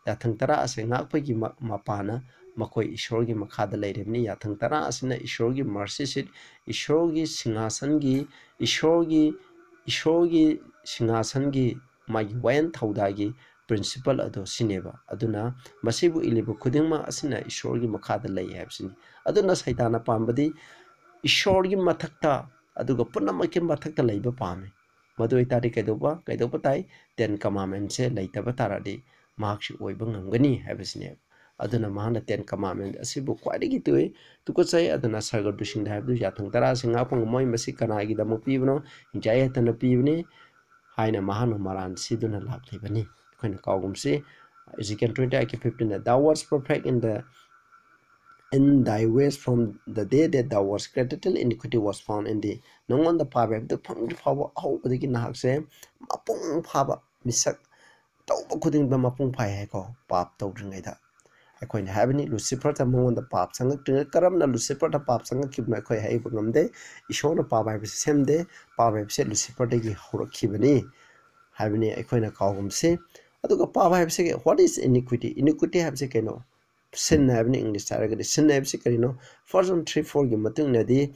ꯌꯥꯊꯪ ꯇꯔꯥ ꯑꯁꯦ ꯉꯥꯛꯄꯒꯤ ꯃ-, ꯃꯄꯥꯅ ꯃꯈꯣꯏ ꯏꯁꯣꯔꯒꯤ ꯃꯈꯥꯗ ꯂꯩꯔꯤꯕꯅꯤ꯫ ꯌꯥꯊꯪ ꯇꯔꯥ ꯑꯁꯤꯅ ꯏꯁꯣꯔꯒꯤ mercy seat, ꯏꯁꯣꯔꯒꯤ ꯁꯤꯡꯍꯥꯁꯟꯒꯤ, ꯏꯁꯣꯔꯒꯤ, ꯏꯁꯣꯔꯒꯤ ꯁꯤꯡꯍꯥꯁꯟꯒꯤ ꯃꯥꯒꯤ ꯋꯥꯌꯦꯜ ꯊꯧꯗꯥꯒꯤ principle ꯑꯗꯣ ꯁꯤꯅꯦꯕ꯫ ꯑꯗꯨꯅ ꯃꯁꯤꯕꯨ ꯏꯜꯂꯤꯕ ꯈꯨꯗꯤꯡꯃꯛ ꯑꯁꯤꯅ ꯏꯁꯣꯔꯒꯤ ꯃꯈꯥꯗ ꯂꯩ ꯍꯥꯏꯕꯁꯤꯅꯤ꯫ ꯑꯗꯨꯅ ꯁꯩꯇꯥꯟꯅ ꯄꯥꯝꯕꯗꯤ ꯏꯁꯣꯔꯒꯤ ꯃꯊꯛꯇ, ꯑꯗꯨꯒ ꯄꯨꯝꯅꯃꯛꯀꯤ ꯃꯊꯛꯇ ꯂꯩꯕ ꯄꯥꯝꯃꯤ꯫ ꯃꯗꯨ ꯑꯣꯏꯇꯥꯔꯗꯤ ꯀꯩꯗꯧꯕ, ꯀꯩꯗꯧꯕ ꯇꯥꯏ? Ten Commandmentꯁꯦ ꯂꯩꯇꯕ ꯇꯥꯔꯗꯤ ꯃꯍꯥꯛꯁꯤ ꯑꯣꯏꯕ ꯉꯝꯒꯅꯤ ꯍꯥꯏꯕꯁꯤꯅꯦꯕ꯫ ꯑꯗꯨꯅ ꯃꯍꯥꯛꯅ Ten Commandment ꯑꯁꯤꯕꯨ ꯈ꯭ꯋꯥꯏꯗꯒꯤ ꯇꯨꯏ-, ꯇꯨꯀꯠꯆꯩ꯫ ꯑꯗꯨꯅ ꯁꯔꯒꯗꯨꯁꯤꯡꯗ ꯍꯥꯏꯕꯗꯨ ꯌꯥꯊꯪ ꯇꯔꯥ ꯑꯁꯤ ꯉꯥꯛꯄ ꯉꯝꯃꯣꯏ꯫ ꯃꯁꯤ ꯀꯅꯥꯒꯤꯗꯃꯛ ꯄꯤꯕꯅꯣ? ꯍꯤꯡꯆꯥꯏ ꯍꯦꯛꯇꯅ ꯄꯤꯕꯅꯤ ꯍꯥꯏꯅ ꯃꯍꯥꯛꯅ ꯃꯔꯥꯟ ꯁꯤꯗꯨꯅ ꯂꯥꯛꯂꯤꯕꯅꯤ꯫ ꯑꯩꯈꯣꯏꯅ ꯀꯥꯎꯒꯨꯝꯁꯤ, Ezekiel twenty-eight fifteen, "Thou wast perfect in the, in thy ways from the day that thou wast created till iniquity was found in thee." ꯅꯉꯣꯟꯗ ꯄꯥꯞ ꯍꯥꯏꯕꯗꯨ ꯐꯪꯗ꯭ꯔꯤ ꯐꯥꯎꯕ, ꯑꯍꯧꯕꯗꯒꯤ ꯅꯍꯥꯛꯁꯦ ꯃꯄꯨꯡ ꯐꯥꯕ ꯃꯤꯁꯛ ꯇꯧꯕ ꯈꯨꯗꯤꯡꯗ ꯃꯄꯨꯡ ꯐꯥꯏ ꯍꯥꯏꯀꯣ, ꯄꯥꯞ ꯇꯧꯗ꯭ꯔꯤꯉꯩꯗ꯫ ꯑꯩꯈꯣꯏꯅ ꯍꯥꯏꯕꯅꯤ, ꯂꯨꯁꯤꯐꯔꯗ ꯃꯉꯣꯟꯗ ꯄꯥꯞ ꯆꯪꯉꯛꯇ꯭ꯔꯤꯉꯩ, ꯀꯔꯝꯅ ꯂꯨꯁꯤꯐꯔꯗ ꯄꯥꯞ ꯆꯪꯉꯛꯈꯤꯕꯅꯣ ꯑꯩꯈꯣꯏ ꯍꯥꯏꯕ ꯉꯝꯗꯦ꯫ ꯏꯁꯣꯔꯅ ꯄꯥꯞ ꯍꯥꯏꯕꯁꯤ ꯁꯦꯝꯗꯦ꯫ ꯄꯥꯞ ꯍꯥꯏꯕꯁꯦ ꯂꯨꯁꯤꯐꯔꯗꯒꯤ ꯍꯧꯔꯛꯈꯤꯕꯅꯤ ꯍꯥꯏꯕꯅꯤ ꯑꯩꯈꯣꯏꯅ ꯀꯥꯎꯒꯨꯝꯁꯤ꯫ ꯑꯗꯨꯒ ꯄꯥꯞ ꯍꯥꯏꯕꯁꯤ, what is iniquity? Iniquity ꯍꯥꯏꯕꯁꯤ ꯀꯩꯅꯣ? Sin ꯍꯥꯏꯕꯅꯤ English ꯍꯥꯏꯔꯒꯗꯤ꯫ Sin ꯍꯥꯏꯕꯁꯤ ꯀꯔꯤꯅꯣ? First John three fourꯒꯤ ꯃꯇꯨꯡ ꯏꯟꯅꯗꯤ,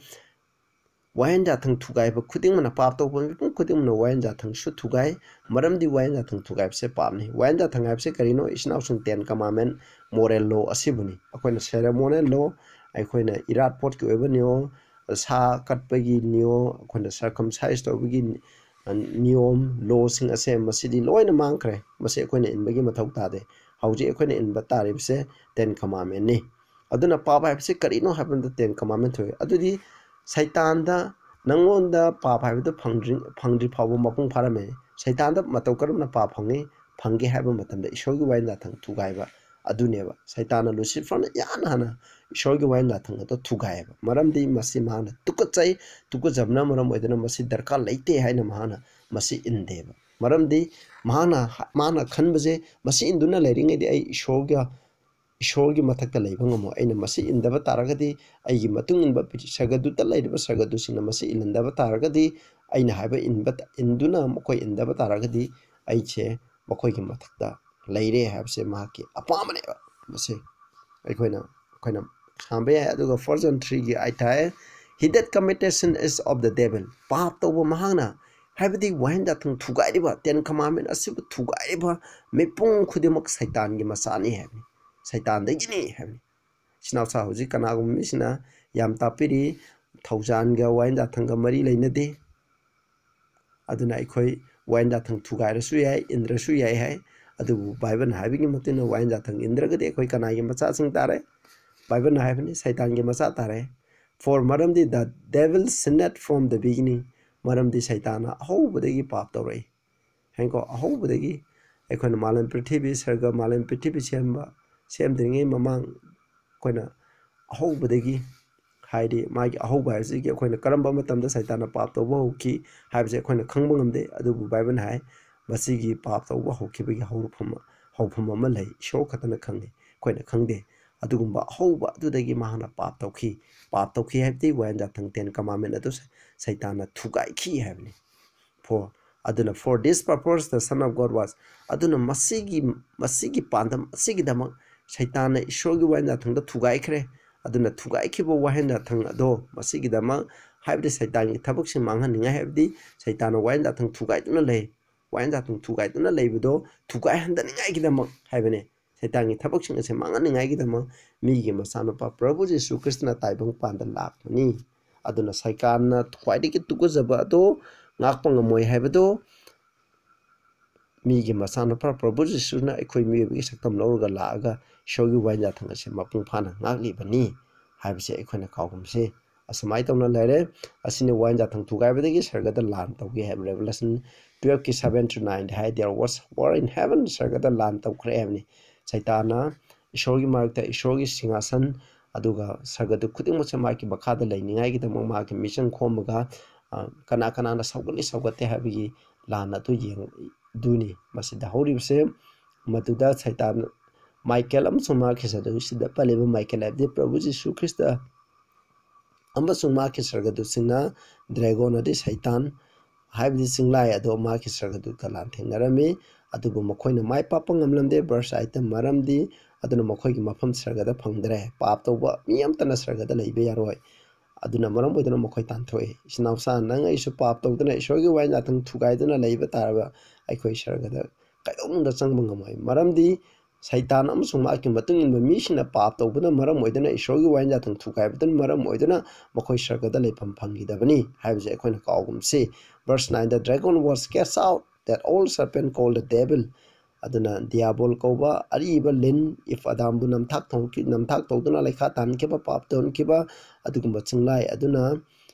ꯋꯥꯌꯦꯟ ꯌꯥꯊꯪ ꯊꯨꯒꯥꯏꯕ ꯈꯨꯗꯤꯡꯃꯛꯅ, ꯄꯥꯞ ꯇꯧꯕ ꯃꯤꯄꯨꯝ ꯈꯨꯗꯤꯡꯃꯛꯅ ꯋꯥꯌꯦꯟ ꯌꯥꯊꯪꯁꯨ ꯊꯨꯒꯥꯏ꯫ ꯃꯔꯝꯗꯤ ꯋꯥꯌꯦꯟ ꯌꯥꯊꯪ ꯊꯨꯒꯥꯏꯕꯁꯦ ꯄꯥꯞꯅꯤ꯫ ꯋꯥꯌꯦꯟ ꯌꯥꯊꯪ ꯍꯥꯏꯕꯁꯦ ꯀꯔꯤꯅꯣ? ꯏꯆꯤꯟ ꯏꯅꯥꯎꯁꯤꯡ, Ten Commandment, moral law ꯑꯁꯤꯕꯨꯅꯤ꯫ ꯑꯩꯈꯣꯏꯅ ceremonial law, ꯑꯩꯈꯣꯏꯅ ꯏꯔꯥꯠ ꯄꯣꯠꯀꯤ ꯑꯣꯏꯕ ꯅꯤꯌꯣꯝ, ꯁꯥ ꯀꯠꯄꯒꯤ ꯅꯤꯌꯣꯝ, ꯑꯩꯈꯣꯏꯅ circumcise ꯇꯧꯕꯒꯤ, ꯑ, ꯅꯤꯌꯣꯝ, lawꯁꯤꯡ ꯑꯁꯦ, ꯃꯁꯤꯗꯤ ꯂꯣꯏꯅ ꯃꯥꯡꯈ꯭ꯔꯦ꯫ ꯃꯁꯤ ꯑꯩꯈꯣꯏꯅ ꯏꯟꯕꯒꯤ ꯃꯊꯧ ꯇꯥꯗꯦ꯫ ꯍꯧꯖꯤꯛ ꯑꯩꯈꯣꯏꯅ ꯏꯟꯕ ꯇꯥꯔꯤꯕꯁꯦ Ten Commandmentꯅꯤ꯫ ꯑꯗꯨꯅ ꯄꯥꯞ ꯍꯥꯏꯕꯁꯤ ꯀꯔꯤꯅꯣ ꯍꯥꯏꯕ ꯃꯇꯝꯗ Ten Commandment ꯊꯣꯛꯑꯦ꯫ ꯑꯗꯨꯗꯤ ꯁꯩꯇꯥꯟꯗ, ꯅꯪꯉꯣꯟꯗ ꯄꯥꯞ ꯍꯥꯏꯕꯗꯨ ꯐꯪꯗ꯭ꯔꯤ-, ꯐꯪꯗ꯭ꯔꯤ ꯐꯥꯎꯕ ꯃꯄꯨꯡ ꯐꯥꯔꯝꯃꯦ꯫ ꯁꯩꯇꯥꯟꯗ ꯃꯇꯧ ꯀꯔꯝꯅ ꯄꯥꯞ ꯐꯪꯉꯤ, ꯐꯪꯒꯦ ꯍꯥꯏꯕ ꯃꯇꯝꯗ ꯏꯁꯣꯔꯒꯤ ꯋꯥꯌꯦꯟ ꯌꯥꯊꯪ ꯊꯨꯒꯥꯏꯕ ꯑꯗꯨꯅꯦꯕ꯫ ꯁꯩꯇꯥꯟꯅ ꯂꯨꯁꯤꯐꯔꯅ ꯏꯍꯥꯟ ꯍꯥꯟꯅ ꯏꯁꯣꯔꯒꯤ ꯋꯥꯌꯦꯟ ꯌꯥꯊꯪ ꯑꯗꯨ ꯊꯨꯒꯥꯏꯌꯦꯕ꯫ ꯃꯔꯝꯗꯤ ꯃꯁꯤ ꯃꯍꯥꯛꯅ ꯇꯨꯀꯠꯆꯩ, ꯇꯨꯀꯠꯆꯕꯅ ꯃꯔꯝ ꯑꯣꯏꯗꯨꯅ ꯃꯁꯤ ꯗꯔꯀꯥꯔ ꯂꯩꯇꯦ ꯍꯥꯏꯅ ꯃꯍꯥꯛꯅ ꯃꯁꯤ ꯏꯟꯗꯦꯕ꯫ ꯃꯔꯝꯗꯤ ꯃꯍꯥꯛꯅ, ꯃꯍꯥꯛꯅ ꯈꯟꯕꯁꯦ, ꯃꯁꯤ ꯏꯟꯗꯨꯅ ꯂꯩꯔꯤꯉꯩꯗꯤ ꯑꯩ ꯏꯁꯣꯔꯒ ꯏꯁꯣꯔꯒꯤ ꯃꯊꯛꯇ ꯂꯩꯕ ꯉꯝꯃꯣꯏ꯫ ꯑꯩꯅ ꯃꯁꯤ ꯏꯟꯗꯕ ꯇꯥꯔꯒꯗꯤ, ꯑꯩꯒꯤ ꯃꯇꯨꯡ ꯏꯟꯕ ꯁꯔꯒꯗꯨꯇ ꯂꯩꯔꯤꯕ ꯁꯔꯒꯗꯨꯁꯤꯡꯅ ꯃꯁꯤ ꯏꯜꯍꯟꯗꯕ ꯇꯥꯔꯒꯗꯤ, ꯑꯩꯅ ꯍꯥꯏꯕ ꯏꯟꯕ, ꯏꯟꯗꯨꯅ ꯃꯈꯣꯏ ꯏꯟꯗꯕ ꯇꯥꯔꯒꯗꯤ, ꯑꯩꯁꯦ ꯃꯈꯣꯏꯒꯤ ꯃꯊꯛꯇ ꯂꯩꯔꯦ ꯍꯥꯏꯕꯁꯦ ꯃꯍꯥꯛꯀꯤ ꯑꯄꯥꯝꯕꯅꯦꯕ꯫ ꯃꯁꯤ ꯑꯩꯈꯣꯏꯅ, ꯑꯩꯈꯣꯏꯅ ꯈꯥꯝꯕ ꯌꯥꯏ꯫ ꯑꯗꯨꯒ First John threeꯒꯤ ꯑꯩꯠꯇ ꯍꯥꯏ, "He that committeth sin is of the devil." ꯄꯥꯞ ꯇꯧꯕ ꯃꯍꯥꯛꯅ, ꯍꯥꯏꯕꯗꯤ ꯋꯥꯍꯦꯟ ꯌꯥꯊꯪ ꯊꯨꯒꯥꯏꯔꯤꯕ, Ten Commandment ꯑꯁꯤꯕꯨ ꯊꯨꯒꯥꯏꯔꯤꯕ ꯃꯤꯄꯨꯝ ꯈꯨꯗꯤꯡꯃꯛ ꯁꯩꯇꯥꯟꯒꯤ ꯃꯆꯥꯅꯤ ꯍꯥꯏꯕꯅꯤ꯫ ꯁꯩꯇꯥꯟꯗꯒꯤꯅꯤ ꯍꯥꯏꯕꯅꯤ꯫ ꯏꯆꯤꯟ ꯏꯅꯥꯎꯁꯥ, ꯍꯧꯖꯤꯛ ꯀꯅꯥꯒꯨꯝꯕ ꯃꯤꯁꯤꯅ ꯌꯥꯝ ꯇꯥꯛꯄꯤꯔꯤ, ꯊꯧꯖꯥꯟꯒ ꯋꯥꯍꯦꯟ ꯌꯥꯊꯪꯒ ꯃꯔꯤ ꯂꯩꯅꯗꯦ꯫ ꯑꯗꯨꯅ ꯑꯩꯈꯣꯏ ꯋꯥꯍꯦꯟ ꯌꯥꯊꯪ ꯊꯨꯒꯥꯏꯔꯁꯨ ꯌꯥꯏ, ꯏꯟꯗ꯭ꯔꯁꯨ ꯌꯥꯏ ꯍꯥꯏ꯫ ꯑꯗꯨꯕꯨ ꯕꯥꯏꯕꯜꯅ ꯍꯥꯏꯕꯒꯤ ꯃꯇꯨꯡ ꯏꯟꯅ ꯋꯥꯌꯦꯟ ꯌꯥꯊꯪ ꯏꯟꯗ꯭ꯔꯒꯗꯤ ꯑꯩꯈꯣꯏ ꯀꯅꯥꯒꯤ ꯃꯆꯥꯁꯤꯡ ꯇꯥꯔꯦ? ꯕꯥꯏꯕꯜꯅ ꯍꯥꯏꯕꯅꯤ, ꯁꯩꯇꯥꯟꯒꯤ ꯃꯆꯥ ꯇꯥꯔꯦ꯫ For ꯃꯔꯝꯗꯤ the devil sinned from the beginning, ꯃꯔꯝꯗꯤ ꯁꯩꯇꯥꯟꯅ ꯑꯍꯧꯕꯗꯒꯤ ꯄꯥꯞ ꯇꯧꯔꯛꯏ꯫ ꯍꯥꯏꯀꯣ, ꯑꯍꯧꯕꯗꯒꯤ ꯑꯩꯈꯣꯏꯅ ꯃꯥꯂꯦꯝ ꯄ꯭ꯔꯤꯊꯤꯕꯤ, ꯁꯔꯒ ꯃꯥꯂꯦꯝ ꯄ꯭ꯔꯤꯊꯤꯕꯤ ꯁꯦꯝꯕ, ꯁꯦꯝꯗ꯭ꯔꯤꯉꯩ ꯃꯃꯥꯡ ꯑꯩꯈꯣꯏꯅ ꯑꯍꯧꯕꯗꯒꯤ, ꯍꯥꯏꯗꯤ ꯃꯥꯒꯤ ꯑꯍꯧꯕ ꯍꯥꯏꯕꯁꯤꯒꯤ ꯑꯩꯈꯣꯏꯅ ꯀꯔꯝꯕ ꯃꯇꯝꯗ ꯁꯩꯇꯥꯟꯅ ꯄꯥꯞ ꯇꯧꯕ ꯍꯧꯈꯤ ꯍꯥꯏꯕꯁꯦ ꯑꯩꯈꯣꯏꯅ ꯈꯪꯕ ꯉꯝꯗꯦ꯫ ꯑꯗꯨꯕꯨ ꯕꯥꯏꯕꯜꯅ ꯍꯥꯏ, ꯃꯁꯤꯒꯤ ꯄꯥꯞ ꯇꯧꯕ ꯍꯧꯈꯤꯕꯒꯤ ꯍꯧꯔꯛꯐꯝ, ꯍꯧꯐꯝ ꯑꯃ ꯂꯩ, ꯏꯁꯣꯔ ꯈꯛꯇꯅ ꯈꯪꯉꯤ, ꯑꯩꯈꯣꯏꯅ ꯈꯪꯗꯦ꯫ ꯑꯗꯨꯒꯨꯝꯕ ꯑꯍꯧꯕ ꯑꯗꯨꯗꯒꯤ ꯃꯍꯥꯛꯅ ꯄꯥꯞ ꯇꯧꯈꯤ꯫ ꯄꯥꯞ ꯇꯧꯈꯤ ꯍꯥꯏꯕꯗꯤ ꯋꯥꯌꯦꯟ ꯌꯥꯊꯪ, Ten Commandment ꯑꯗꯨ ꯁꯩ-, ꯁꯩꯇꯥꯟꯅ ꯊꯨꯒꯥꯏꯈꯤ ꯍꯥꯏꯕꯅꯤ꯫ For ꯑꯗꯨꯅ, for this purpose the Son of God was, ꯑꯗꯨꯅ ꯃꯁꯤꯒꯤ, ꯃꯁꯤꯒꯤ ꯄꯥꯟꯗꯝ ꯑꯁꯤꯒꯤꯗꯃꯛ ꯁꯩꯇꯥꯟꯅ ꯏꯁꯣꯔꯒꯤ ꯋꯥꯌꯦꯟ ꯌꯥꯊꯪꯗ ꯊꯨꯒꯥꯏꯈ꯭ꯔꯦ꯫ ꯑꯗꯨꯅ ꯊꯨꯒꯥꯏꯈꯤꯕ ꯋꯥꯌꯦꯟ ꯌꯥꯊꯪ ꯑꯗꯣ ꯃꯁꯤꯒꯤꯗꯃꯛ, ꯍꯥꯏꯕꯗꯤ ꯁꯩꯇꯥꯟꯒꯤ ꯊꯕꯛꯁꯤꯡ ꯃꯥꯡꯍꯟꯅꯤꯡꯉꯥꯏ, ꯍꯥꯏꯕꯗꯤ ꯁꯩꯇꯥꯟꯅ ꯋꯥꯌꯦꯟ ꯌꯥꯊꯪ ꯊꯨꯒꯥꯏꯗꯨꯅ ꯂꯩ, ꯋꯥꯌꯦꯟ ꯌꯥꯊꯪ ꯊꯨꯒꯥꯏꯗꯨꯅ ꯂꯩꯕꯗꯣ ꯊꯨꯒꯥꯏꯍꯟꯗꯅꯤꯡꯉꯥꯏꯒꯤꯗꯃꯛ ꯍꯥꯏꯕꯅꯦ꯫ ꯁꯩꯇꯥꯟꯒꯤ ꯊꯕꯛꯁꯤꯡ ꯑꯁꯦ ꯃꯥꯡꯍꯟꯅꯤꯡꯉꯥꯏꯒꯤꯗꯃꯛ ꯃꯤꯒꯤ ꯃꯆꯥꯅꯨꯄꯥ ꯄ꯭ꯔꯚꯨ ꯖꯤꯁꯨ ꯈ꯭ꯔꯤꯁꯇꯅ ꯇꯥꯏꯕꯪ ꯄꯥꯟꯗ ꯂꯥꯛꯄꯅꯤ꯫ ꯑꯗꯨꯅ ꯁꯩꯇꯥꯟꯅ ꯈ꯭ꯋꯥꯏꯗꯒꯤ ꯇꯨꯀꯠꯆꯕ ꯑꯗꯣ ꯉꯥꯛꯄ ꯉꯝꯃꯣꯏ ꯍꯥꯏꯕꯗꯣ ꯃꯤꯒꯤ ꯃꯆꯥꯅꯨꯄꯥ ꯄ꯭ꯔꯚꯨ ꯖꯤꯁꯨꯅ ꯑꯩꯈꯣꯏ ꯃꯤꯑꯣꯏꯕꯒꯤ ꯁꯛꯇꯝ ꯂꯧꯔꯒ ꯂꯥꯛꯑꯒ ꯏꯁꯣꯔꯒꯤ ꯋꯥꯌꯦꯟ ꯌꯥꯊꯪ ꯑꯁꯦ ꯃꯄꯨꯡ ꯐꯥꯅ ꯉꯥꯛꯂꯤꯕꯅꯤ ꯍꯥꯏꯕꯁꯦ ꯑꯩꯈꯣꯏꯅ ꯀꯥꯎꯒꯨꯝꯁꯤ꯫ ꯑꯁꯨꯃꯥꯏꯅ ꯇꯧꯅ ꯂꯩꯔꯦ꯫ ꯑꯁꯤꯅ ꯋꯥꯌꯦꯟ ꯌꯥꯊꯪ ꯊꯨꯒꯥꯏꯕꯗꯒꯤ ꯁꯔꯒꯗ ꯂꯥꯟ ꯇꯧꯈꯤ ꯍꯥꯏꯕ Revelation twelve ꯀꯤ seven to nine the high, "There was war in heaven", ꯁꯔꯒꯗ ꯂꯥꯟ ꯇꯧꯈ꯭ꯔꯦ ꯍꯥꯏꯕꯅꯤ꯫ ꯁꯩꯇꯥꯟꯅ ꯏꯁꯣꯔꯒꯤ ꯃꯔꯛꯇ, ꯏꯁꯣꯔꯒꯤ ꯁꯤꯡꯍꯥꯁꯟ, ꯑꯗꯨꯒ ꯁꯔꯒꯗꯨ ꯈꯨꯗꯤꯡꯃꯛꯁꯦ ꯃꯥꯒꯤ ꯃꯈꯥꯗ ꯂꯩꯅꯤꯡꯉꯥꯏꯒꯤꯗꯃꯛ ꯃꯥꯒꯤ ꯃꯤꯆꯪ ꯈꯣꯝꯃꯒ, ꯑ, ꯀꯅꯥ ꯀꯅꯥꯅ ꯁꯧꯒꯠꯂꯤ ꯁꯧꯒꯠꯇꯦ ꯍꯥꯏꯕꯒꯤ ꯂꯥꯟ ꯑꯗꯨ ꯌꯦꯡꯗꯨꯅꯤ꯫ ꯃꯁꯤꯗ ꯍꯧꯔꯤꯕꯁꯦ, ꯃꯗꯨꯗ ꯁꯩꯇꯥꯟ ꯃꯥꯏꯀꯦꯜ ꯑꯃꯁꯨꯡ ꯃꯥꯒꯤ ꯁꯔꯒꯗꯨ, ꯁꯤꯗ ꯄꯜꯂꯤꯕ ꯃꯥꯏꯀꯦꯜ ꯍꯥꯏꯕꯗꯤ ꯄ꯭ꯔꯚꯨ ꯖꯤꯁꯨ ꯈ꯭ꯔꯤꯁꯇ ꯑꯃꯁꯨꯡ ꯃꯥꯒꯤ ꯁꯔꯒꯗꯨꯁꯤꯡꯅ ꯗ꯭ꯔꯦꯒꯣꯟ ꯑꯗꯤ ꯁꯩꯇꯥꯟ ꯍꯥꯏꯕꯗꯤ ꯆꯤꯡꯂꯥꯏ ꯑꯗꯣ ꯃꯥꯒꯤ ꯁꯔꯒꯗꯨꯗ ꯂꯥꯟꯊꯦꯡꯅꯔꯝꯃꯤ꯫ ꯑꯗꯨꯕꯨ ꯃꯈꯣꯏꯅ ꯃꯥꯏ ꯄꯥꯛꯄ ꯉꯝꯂꯝꯗꯦ꯫ Verse eight ꯇ, "ꯃꯔꯝꯗꯤ ꯑꯗꯨꯅ ꯃꯈꯣꯏꯒꯤ ꯃꯐꯝ ꯁꯔꯒꯗ ꯐꯪꯗ꯭ꯔꯦ꯫ ꯄꯥꯞ ꯇꯧꯕ ꯃꯤ ꯑꯃꯠꯇꯅ ꯁꯔꯒꯗ ꯂꯩꯕ ꯌꯥꯔꯣꯏ꯫ ꯑꯗꯨꯅ ꯃꯔꯝ ꯑꯣꯏꯗꯨꯅ ꯃꯈꯣꯏ ꯇꯥꯟꯊꯣꯛꯏ꯫" ꯏꯆꯤꯟ ꯏꯅꯥꯎꯁꯥ, ꯅꯪ ꯑꯩꯁꯨ ꯄꯥꯞ ꯇꯧꯗꯨꯅ ꯏꯁꯣꯔꯒꯤ ꯋꯥꯌꯦꯟ ꯌꯥꯊꯪ ꯊꯨꯒꯥꯏꯗꯨꯅ ꯂꯩꯕ ꯇꯥꯔꯕ ꯑꯩꯈꯣꯏ ꯁꯔꯒꯗ ꯀꯩꯗꯧꯅꯨꯡꯗ ꯆꯪꯕ ꯉꯝꯃꯣꯏ꯫ ꯃꯔꯝꯗꯤ ꯁꯩꯇꯥꯟ ꯑꯃꯁꯨꯡ ꯃꯍꯥꯛꯀꯤ ꯃꯇꯨꯡ ꯏꯟꯕ ꯃꯤꯁꯤꯡꯅ ꯄꯥꯞ ꯇꯧꯕꯅ ꯃꯔꯝ ꯑꯣꯏꯗꯨꯅ ꯏꯁꯣꯔꯒꯤ ꯋꯥꯌꯦꯟ ꯌꯥꯊꯪ ꯊꯨꯒꯥꯏꯕꯗꯨꯅ ꯃꯔꯝ ꯑꯣꯏꯗꯨꯅ ꯃꯈꯣꯏ ꯁꯔꯒꯗ ꯂꯩꯐꯝ ꯐꯪꯈꯤꯗꯕꯅꯤ ꯍꯥꯏꯕꯁꯦ ꯑꯩꯈꯣꯏꯅ ꯀꯥꯎꯒꯨꯝꯁꯤ꯫ Verse nine, "The dragon was cast out, that old serpent called the devil, ꯑꯗꯨꯅ ꯗꯤꯌꯥꯕꯣꯜ ꯀꯧꯕ ꯑꯔꯤꯕ ꯂꯤꯟ, ꯏꯐ ꯑꯗꯥꯝꯕꯨ ꯅꯝꯊꯥꯛ ꯊꯣꯡꯈꯤ-, ꯅꯝꯊꯥꯛ ꯇꯧꯗꯨꯅ ꯂꯩꯈꯥ ꯇꯥꯍꯟꯈꯤꯕ, ꯄꯥꯞ ꯇꯧꯍꯟꯈꯤꯕ ꯑꯗꯨꯒꯨꯝꯕ ꯆꯤꯡꯂꯥꯏ ꯑꯗꯨꯅ,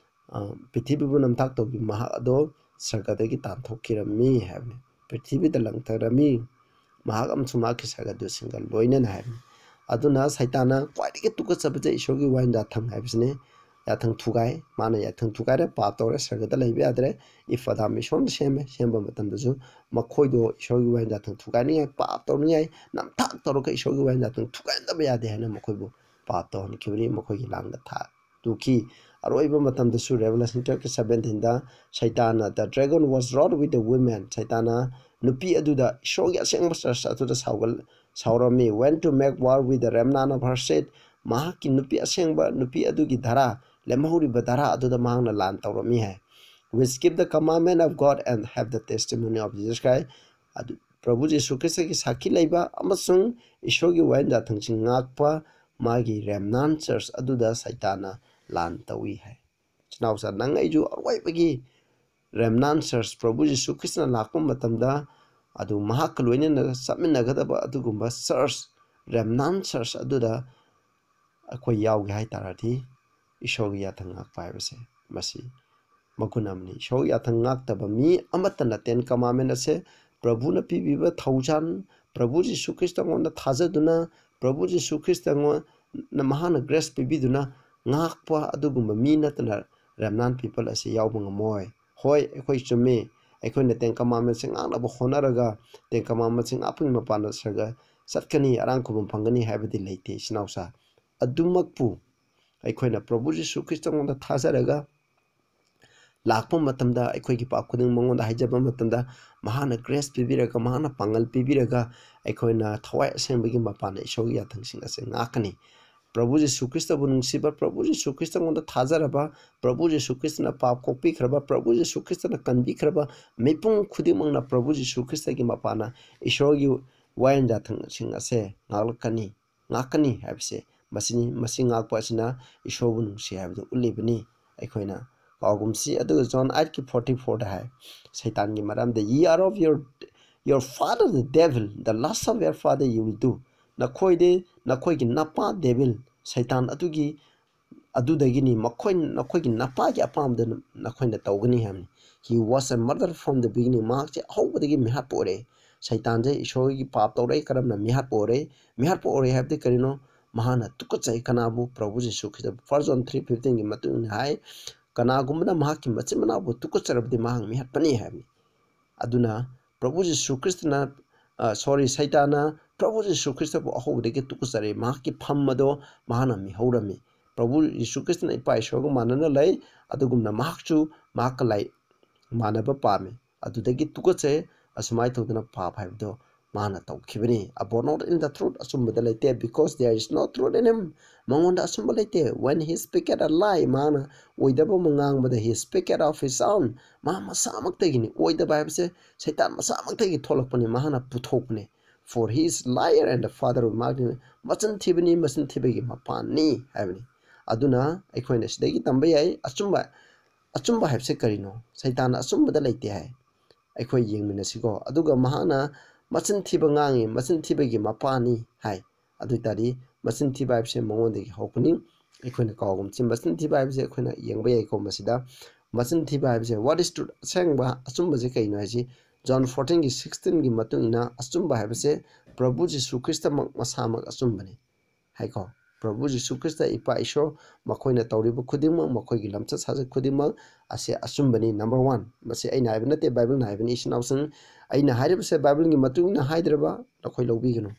ꯑ, ꯄ꯭ꯔꯤꯊꯤꯕꯤꯕꯨ ꯅꯝꯊꯥꯛ ꯇꯧꯈꯤꯕ ꯃꯍꯥꯛ ꯑꯗꯣ ꯁꯔꯒꯗꯒꯤ ꯇꯥꯟꯊꯣꯛꯈꯤꯔꯝꯃꯤ ꯍꯥꯏꯕꯅꯤ꯫ ꯄ꯭ꯔꯤꯊꯤꯕꯤꯗ ꯂꯪꯊꯔꯝꯃꯤ꯫ ꯃꯍꯥꯛ ꯑꯃꯁꯨꯡ ꯃꯍꯥꯛꯀꯤ ꯁꯔꯒꯗꯨꯁꯤꯡꯒ ꯂꯣꯏꯅꯅ ꯍꯥꯏꯕꯅꯤ꯫ ꯑꯗꯨꯅ ꯁꯩꯇꯥꯟꯅ ꯈ꯭ꯋꯥꯏꯗꯒꯤ ꯇꯨꯀꯠꯆꯕꯁꯦ ꯏꯁꯣꯔꯒꯤ ꯋꯥꯍꯦꯡ ꯌꯥꯊꯪ ꯍꯥꯏꯕꯁꯤꯅꯤ꯫ ꯌꯥꯊꯪ ꯊꯨꯒꯥꯏ꯫ ꯃꯥꯅ ꯌꯥꯊꯪ ꯊꯨꯒꯥꯏꯔꯦ, ꯄꯥꯞ ꯇꯧꯔꯦ, ꯁꯔꯒꯗ ꯂꯩꯕ ꯌꯥꯗ꯭ꯔꯦ꯫ ꯏꯐ ꯑꯗꯥꯝ ꯏꯁꯣꯔꯅ ꯁꯦꯝꯃꯦ꯫ ꯁꯦꯝꯕ ꯃꯇꯝꯗꯁꯨ ꯃꯈꯣꯏꯗꯣ ꯏꯁꯣꯔꯒꯤ ꯋꯥꯍꯦꯡ ꯌꯥꯊꯪ ꯊꯨꯒꯥꯏꯅꯤꯡꯉꯥꯏ, ꯄꯥꯞ ꯇꯧꯅꯤꯡꯉꯥꯏ, ꯅꯝꯊꯥꯛ ꯇꯧꯔꯒ ꯏꯁꯣꯔꯒꯤ ꯋꯥꯍꯦꯡ ꯌꯥꯊꯪ ꯊꯨꯒꯥꯏꯍꯟꯗꯕ ꯌꯥꯗꯦ ꯍꯥꯏꯅ ꯃꯈꯣꯏꯕꯨ ꯄꯥꯞ ꯇꯧꯍꯟꯈꯤꯕꯅꯤ, ꯃꯈꯣꯏꯒꯤ ꯂꯥꯡꯗ ꯊꯥ-, ꯇꯨꯈꯤ꯫ ꯑꯔꯣꯏꯕ ꯃꯇꯝꯗꯁꯨ Revelation twelve seventeen the ꯁꯩꯇꯥꯟꯅ, "The dragon was wroth with the woman." ꯁꯩꯇꯥꯟꯅ ꯅꯨꯄꯤ ꯑꯗꯨꯗ, ꯏꯁꯣꯔꯒꯤ ꯑꯁꯦꯡꯕ church ꯑꯗꯨꯗ ꯁꯥꯎꯒꯜ-, ꯁꯥꯎꯔꯝꯃꯤ꯫ "Went to make war with the remnant of her seed." ꯃꯍꯥꯛꯀꯤ ꯅꯨꯄꯤ ꯑꯁꯦꯡꯕ, ꯅꯨꯄꯤ ꯑꯗꯨꯒꯤ ꯙꯔꯥ, ꯂꯦꯝꯍꯧꯔꯤꯕ ꯙꯔꯥ ꯑꯗꯨꯗ ꯃꯍꯥꯛꯅ ꯂꯥꯟ ꯇꯧꯔꯝꯃꯤ ꯍꯥꯏ꯫ "Which keep the commandment of God and have the testimony of Jesus Christ." ꯑꯗꯨ ꯄ꯭ꯔꯚꯨ ꯖꯤꯁꯨ ꯈ꯭ꯔꯤꯁꯇꯒꯤ ꯁꯥꯈꯤ ꯂꯩꯕ ꯑꯃꯁꯨꯡ ꯏꯁꯣꯔꯒꯤ ꯋꯥꯍꯦꯡ ꯌꯥꯊꯪꯁꯤꯡ ꯉꯥꯛꯄ ꯃꯥꯒꯤ remnant church ꯑꯗꯨꯗ ꯁꯩꯇꯥꯟꯅ ꯂꯥꯟ ꯇꯧꯏ ꯍꯥꯏ꯫ ꯏꯆꯤꯟ ꯏꯅꯥꯎꯁꯥ, ꯅꯪ ꯑꯩꯁꯨ ꯑꯔꯣꯏꯕꯒꯤ remnant church, ꯄ꯭ꯔꯚꯨ ꯖꯤꯁꯨ ꯈ꯭ꯔꯤꯁꯇꯅ ꯂꯥꯛꯄ ꯃꯇꯝꯗ ꯑꯗꯨ ꯃꯍꯥꯛꯀ ꯂꯣꯏꯅꯅ ꯆꯠꯃꯤꯟꯅꯒꯗꯕ ꯑꯗꯨꯒꯨꯝꯕ church, remnant church ꯑꯗꯨꯗ ꯑꯩꯈꯣꯏ ꯌꯥꯎꯒꯦ ꯍꯥꯏ ꯇꯥꯔꯗꯤ, ꯏꯁꯣꯔꯒꯤ ꯌꯥꯊꯪ ꯉꯥꯛꯄ ꯍꯥꯏꯕꯁꯦ ꯃꯁꯤ ꯃꯒꯨꯟ ꯑꯃꯅꯤ꯫ ꯏꯁꯣꯔꯒꯤ ꯌꯥꯊꯪ ꯉꯥꯛꯇꯕ ꯃꯤ ꯑꯃꯠꯇꯅ Ten Commandment ꯑꯁꯦ, ꯄ꯭ꯔꯚꯨꯅ ꯄꯤꯕꯤꯕ ꯊꯧꯖꯥꯜ, ꯄ꯭ꯔꯚꯨ ꯖꯤꯁꯨ ꯈ꯭ꯔꯤꯁꯇꯉꯣꯟꯗ ꯊꯥꯖꯗꯨꯅ, ꯄ꯭ꯔꯚꯨ ꯖꯤꯁꯨ ꯈ꯭ꯔꯤꯁꯇꯉꯣꯟꯗ ꯃꯍꯥꯛꯅ grace ꯄꯤꯕꯤꯗꯨꯅ ꯉꯥꯛꯄ ꯑꯗꯨꯒꯨꯝꯕ ꯃꯤ ꯅꯠꯇꯅ remnant people ꯑꯁꯤ ꯌꯥꯎꯕ ꯉꯝꯃꯣꯏ꯫ ꯍꯣꯏ, ꯑꯩꯈꯣꯏ ꯆꯨꯝꯃꯤ, ꯑꯩꯈꯣꯏꯅ Ten Commandment ꯁꯦ ꯉꯥꯛꯅꯕ ꯍꯣꯠꯅꯔꯒ Ten Commandment ꯁꯦ ꯉꯥꯛꯄꯒꯤ ꯃꯄꯥꯟꯗ ꯁꯔꯒ ꯆꯠꯀꯅꯤ, ꯑꯔꯥꯡ ꯈꯨꯕꯝ ꯐꯪꯒꯅꯤ ꯍꯥꯏꯕꯗꯤ ꯂꯩꯇꯦ, ꯏꯆꯤꯟ ꯏꯅꯥꯎꯁꯥ꯫ ꯑꯗꯨꯃꯛꯄꯨ ꯑꯩꯈꯣꯏꯅ ꯄ꯭ꯔꯚꯨ ꯖꯤꯁꯨ ꯈ꯭ꯔꯤꯁꯇꯉꯣꯟꯗ ꯊꯥꯖꯔꯒ ꯂꯥꯛꯄ ꯃꯇꯝꯗ, ꯑꯩꯈꯣꯏꯒꯤ ꯄꯥꯞ ꯈꯨꯗꯤꯡꯃꯛ ꯃꯉꯣꯟꯗ ꯍꯥꯏꯖꯕ ꯃꯇꯝꯗ, ꯃꯍꯥꯛꯅ grace ꯄꯤꯕꯤꯔꯒ, ꯃꯍꯥꯛꯅ ꯄꯥꯡꯒꯜ ꯄꯤꯕꯤꯔꯒ, ꯑꯩꯈꯣꯏꯅ ꯊꯋꯥꯏ ꯑꯁꯦꯡꯕꯒꯤ ꯃꯄꯥꯟꯗ ꯏꯁꯣꯔꯒꯤ ꯌꯥꯊꯪꯁꯤꯡ ꯑꯁꯦ ꯉꯥꯛꯀꯅꯤ꯫ ꯄ꯭ꯔꯚꯨ ꯖꯤꯁꯨ ꯈ꯭ꯔꯤꯁꯇꯕꯨ ꯅꯨꯡꯁꯤꯕ, ꯄ꯭ꯔꯚꯨ ꯖꯤꯁꯨ ꯈ꯭ꯔꯤꯁꯇꯉꯣꯟꯗ ꯊꯥꯖꯔꯕ, ꯄ꯭ꯔꯚꯨ ꯖꯤꯁꯨ ꯈ꯭ꯔꯤꯁꯇꯅ ꯄꯥꯞ ꯀꯣꯛꯄꯤꯈ꯭ꯔꯕ, ꯄ꯭ꯔꯚꯨ ꯖꯤꯁꯨ ꯈ꯭ꯔꯤꯁꯇꯅ ꯀꯟꯕꯤꯈ꯭ꯔꯕ ꯃꯤꯄꯨꯝ ꯈꯨꯗꯤꯡꯃꯛꯅ ꯄ꯭ꯔꯚꯨ ꯖꯤꯁꯨ ꯈ꯭ꯔꯤꯁꯇꯒꯤ ꯃꯄꯥꯟꯅ ꯏꯁꯣꯔꯒꯤ ꯋꯥꯌꯦꯜ ꯌꯥꯊꯪꯁꯤꯡ ꯑꯁꯦ ꯉꯥꯛꯂꯛꯀꯅꯤ, ꯉꯥꯛꯀꯅꯤ ꯍꯥꯏꯕꯁꯦ ꯃꯁꯤꯅꯤ꯫ ꯃꯁꯤ ꯉꯥꯛꯄ ꯑꯁꯤꯅ ꯏꯁꯣꯔꯕꯨ ꯅꯨꯡꯁꯤ ꯍꯥꯏꯕꯗꯨ ꯎꯠꯂꯤꯕꯅꯤ꯫ ꯑꯩꯈꯣꯏꯅ ꯀꯥꯎꯒꯨꯝꯁꯤ꯫ ꯑꯗꯨꯒ John eight ꯀꯤ forty four ꯗ ꯍꯥꯏ, ꯁꯩꯇꯥꯟꯒꯤ ꯃꯔꯝꯗ, "Ye are of your, "Your father, the devil, the lust of your father you will do." ꯅꯈꯣꯏꯗꯤ, ꯅꯈꯣꯏꯒꯤ ꯅꯄꯥ devil, ꯁꯩꯇꯥꯟ ꯑꯗꯨꯒꯤ, ꯑꯗꯨꯗꯒꯤꯅꯤ, ꯃꯈꯣꯏ, ꯅꯈꯣꯏꯒꯤ ꯅꯄꯥꯒꯤ ꯑꯄꯥꯝꯕꯗ ꯅꯈꯣꯏꯅ ꯇꯧꯒꯅꯤ ꯍꯥꯏꯕꯅꯤ꯫ "He was a murderer from the beginning." ꯃꯍꯥꯛꯁꯦ ꯑꯍꯧꯕꯗꯒꯤ ꯃꯤꯍꯥꯠꯄ ꯑꯣꯏꯔꯦ꯫ ꯁꯩꯇꯥꯟꯁꯦ ꯏꯁꯣꯔꯒꯤ ꯄꯥꯞ ꯇꯧꯔꯦ꯫ ꯀꯔꯝꯅ ꯃꯤꯍꯥꯠꯄ ꯑꯣꯏꯔꯦ? ꯃꯤꯍꯥꯠꯄ ꯑꯣꯏꯔꯦ ꯍꯥꯏꯕꯗꯤ ꯀꯔꯤꯅꯣ? ꯃꯍꯥꯛꯅ ꯇꯨꯀꯠꯆꯩ꯫ ꯀꯅꯥꯕꯨ? ꯄ꯭ꯔꯚꯨ Jesus Christ. First John three fifteen ꯒꯤ ꯃꯇꯨꯡ ꯏꯟꯅ ꯍꯥꯏ, "ꯀꯅꯥꯒꯨꯝꯕꯅ ꯃꯍꯥꯛꯀꯤ ꯃꯆꯤꯟ ꯃꯅꯥꯎꯕꯨ ꯇꯨꯀꯠꯆꯔꯕꯗꯤ ꯃꯍꯥꯛ ꯃꯤꯍꯠꯄꯅꯤ" ꯍꯥꯏꯕꯅꯤ꯫ ꯑꯗꯨꯅ ꯄ꯭ꯔꯚꯨ ꯖꯤꯁꯨ ꯈ꯭ꯔꯤꯁꯇꯅ, ꯑ, sorry, ꯁꯩꯇꯥꯟꯅ ꯄ꯭ꯔꯚꯨ ꯖꯤꯁꯨ ꯈ꯭ꯔꯤꯁꯇꯕꯨ ꯑꯍꯧꯕꯗꯒꯤ ꯇꯨꯀꯠꯆꯔꯦ꯫ ꯃꯍꯥꯛꯀꯤ ꯐꯝ ꯑꯗꯣ ꯃꯍꯥꯛꯅ ꯃꯤꯍꯧꯔꯝꯃꯤ꯫ ꯄ꯭ꯔꯚꯨ ꯖꯤꯁꯨ ꯈ꯭ꯔꯤꯁꯇꯅ ꯏꯄꯥ ꯏꯁꯣꯔꯒ ꯃꯥꯟꯅꯅ ꯂꯩ, ꯑꯗꯨꯒꯨꯝꯅ ꯃꯍꯥꯛꯁꯨ ꯃꯍꯥꯛꯀ ꯂꯥꯏ ꯃꯥꯟꯅꯕ ꯄꯥꯝꯃꯤ꯫ ꯑꯗꯨꯗꯒꯤ ꯇꯨꯀꯠꯆꯩ꯫ ꯑꯁꯨꯃꯥꯏꯅ ꯇꯧꯗꯅ ꯄꯥꯞ ꯍꯥꯏꯕꯗꯣ ꯃꯥꯅ ꯇꯧꯈꯤꯕꯅꯤ꯫ "Abode not in the truth", ꯑꯆꯨꯝꯕꯗ ꯂꯩꯇꯦ, "because there is no truth in him", ꯃꯉꯣꯟꯗ ꯑꯆꯨꯝꯕ ꯂꯩꯇꯦ꯫ "When he speaketh a lie", ꯃꯥꯅ ꯑꯣꯏꯗꯕ ꯑꯃ ꯉꯥꯡꯕꯗ, "he speaketh of his own", ꯃꯥ ꯃꯁꯥꯃꯛꯇꯒꯤꯅꯤ꯫ ꯑꯣꯏꯗꯕ ꯍꯥꯏꯕꯁꯦ ꯁꯩꯇꯥꯟ ꯃꯁꯥꯃꯛꯇꯒꯤ ꯊꯣꯛꯂꯛꯄꯅꯤ, ꯃꯥꯅ ꯄꯨꯊꯣꯛꯄꯅꯤ꯫ "For he is liar and the father of", ꯃꯥꯒꯤ ꯃꯆꯤꯟ ꯊꯤꯕꯅꯤ, ꯃꯆꯤꯟ ꯊꯤꯕꯒꯤ ꯃꯄꯥꯅꯤ ꯍꯥꯏꯕꯅꯤ꯫ ꯑꯗꯨꯅ ꯑꯩꯈꯣꯏꯅ ꯁꯤꯗꯒꯤ ꯇꯝꯕ ꯌꯥꯏ, ꯑꯆꯨꯝꯕ, ꯑꯆꯨꯝꯕ ꯍꯥꯏꯕꯁꯦ ꯀꯔꯤꯅꯣ? ꯁꯩꯇꯥꯟꯅ ꯑꯆꯨꯝꯕꯗ ꯂꯩꯇꯦ ꯍꯥꯏ꯫ ꯑꯩꯈꯣꯏ ꯌꯦꯡꯃꯤꯟꯅꯁꯤꯀꯣ꯫ ꯑꯗꯨꯒ ꯃꯍꯥꯛꯅ ꯃꯆꯤꯟ ꯊꯤꯕ ꯉꯥꯡꯉꯤ, ꯃꯆꯤꯟ ꯊꯤꯕꯒꯤ ꯃꯄꯥꯅꯤ ꯍꯥꯏ꯫ ꯑꯗꯨ ꯑꯣꯏ ꯇꯥꯔꯗꯤ ꯃꯆꯤꯟ ꯊꯤꯕ ꯍꯥꯏꯕꯁꯦ ꯃꯉꯣꯟꯗꯒꯤ ꯍꯧꯔꯛꯄꯅꯤ꯫ ꯑꯩꯈꯣꯏꯅ ꯀꯥꯎꯒꯨꯝꯁꯤ, ꯃꯆꯤꯟ ꯊꯤꯕ ꯍꯥꯏꯕꯁꯦ ꯑꯩꯈꯣꯏꯅ ꯌꯦꯡꯕ ꯌꯥꯏꯀꯣ ꯃꯁꯤꯗ꯫ ꯃꯆꯤꯟ ꯊꯤꯕ ꯍꯥꯏꯕꯁꯦ, what is truth? ꯑꯁꯦꯡꯕ ꯑꯆꯨꯝꯕꯁꯦ ꯀꯩꯅꯣ ꯍꯥꯏꯁꯤ John fourteen ꯒꯤ sixteen ꯒꯤ ꯃꯇꯨꯡ ꯏꯟꯅ ꯑꯆꯨꯝꯕ ꯍꯥꯏꯕꯁꯦ ꯄ꯭ꯔꯚꯨ ꯖꯤꯁꯨ ꯈ꯭ꯔꯤꯁꯇꯃꯛ ꯃꯁꯥꯃꯛ ꯑꯆꯨꯝꯕꯅꯤ ꯍꯥꯏꯀꯣ꯫ ꯄ꯭ꯔꯚꯨ ꯖꯤꯁꯨ ꯈ꯭ꯔꯤꯁꯇ, ꯏꯄꯥ ꯏꯁꯣꯔ, ꯃꯈꯣꯏꯅ ꯇꯧꯔꯤꯕ ꯈꯨꯗꯤꯡꯃꯛ, ꯃꯈꯣꯏꯒꯤ ꯂꯝꯆꯠ ꯁꯥꯖꯠ ꯈꯨꯗꯤꯡꯃꯛ ꯑꯁꯦ ꯑꯆꯨꯝꯕꯅꯤ꯫ Number one, ꯃꯁꯤ ꯑꯩꯅ ꯍꯥꯏꯕ ꯅꯠꯇꯦ, ꯕꯥꯏꯕꯜꯅ ꯍꯥꯏꯕꯅꯤ꯫ ꯏꯆꯤꯟ ꯏꯅꯥꯎꯁꯤꯡ, ꯑꯩꯅ ꯍꯥꯏꯔꯤꯕꯁꯦ ꯕꯥꯏꯕꯜꯒꯤ ꯃꯇꯨꯡ ꯏꯟꯅ ꯍꯥꯏꯗ꯭ꯔꯕ ꯅꯈꯣꯏ ꯂꯧꯕꯤꯒꯅꯨ꯫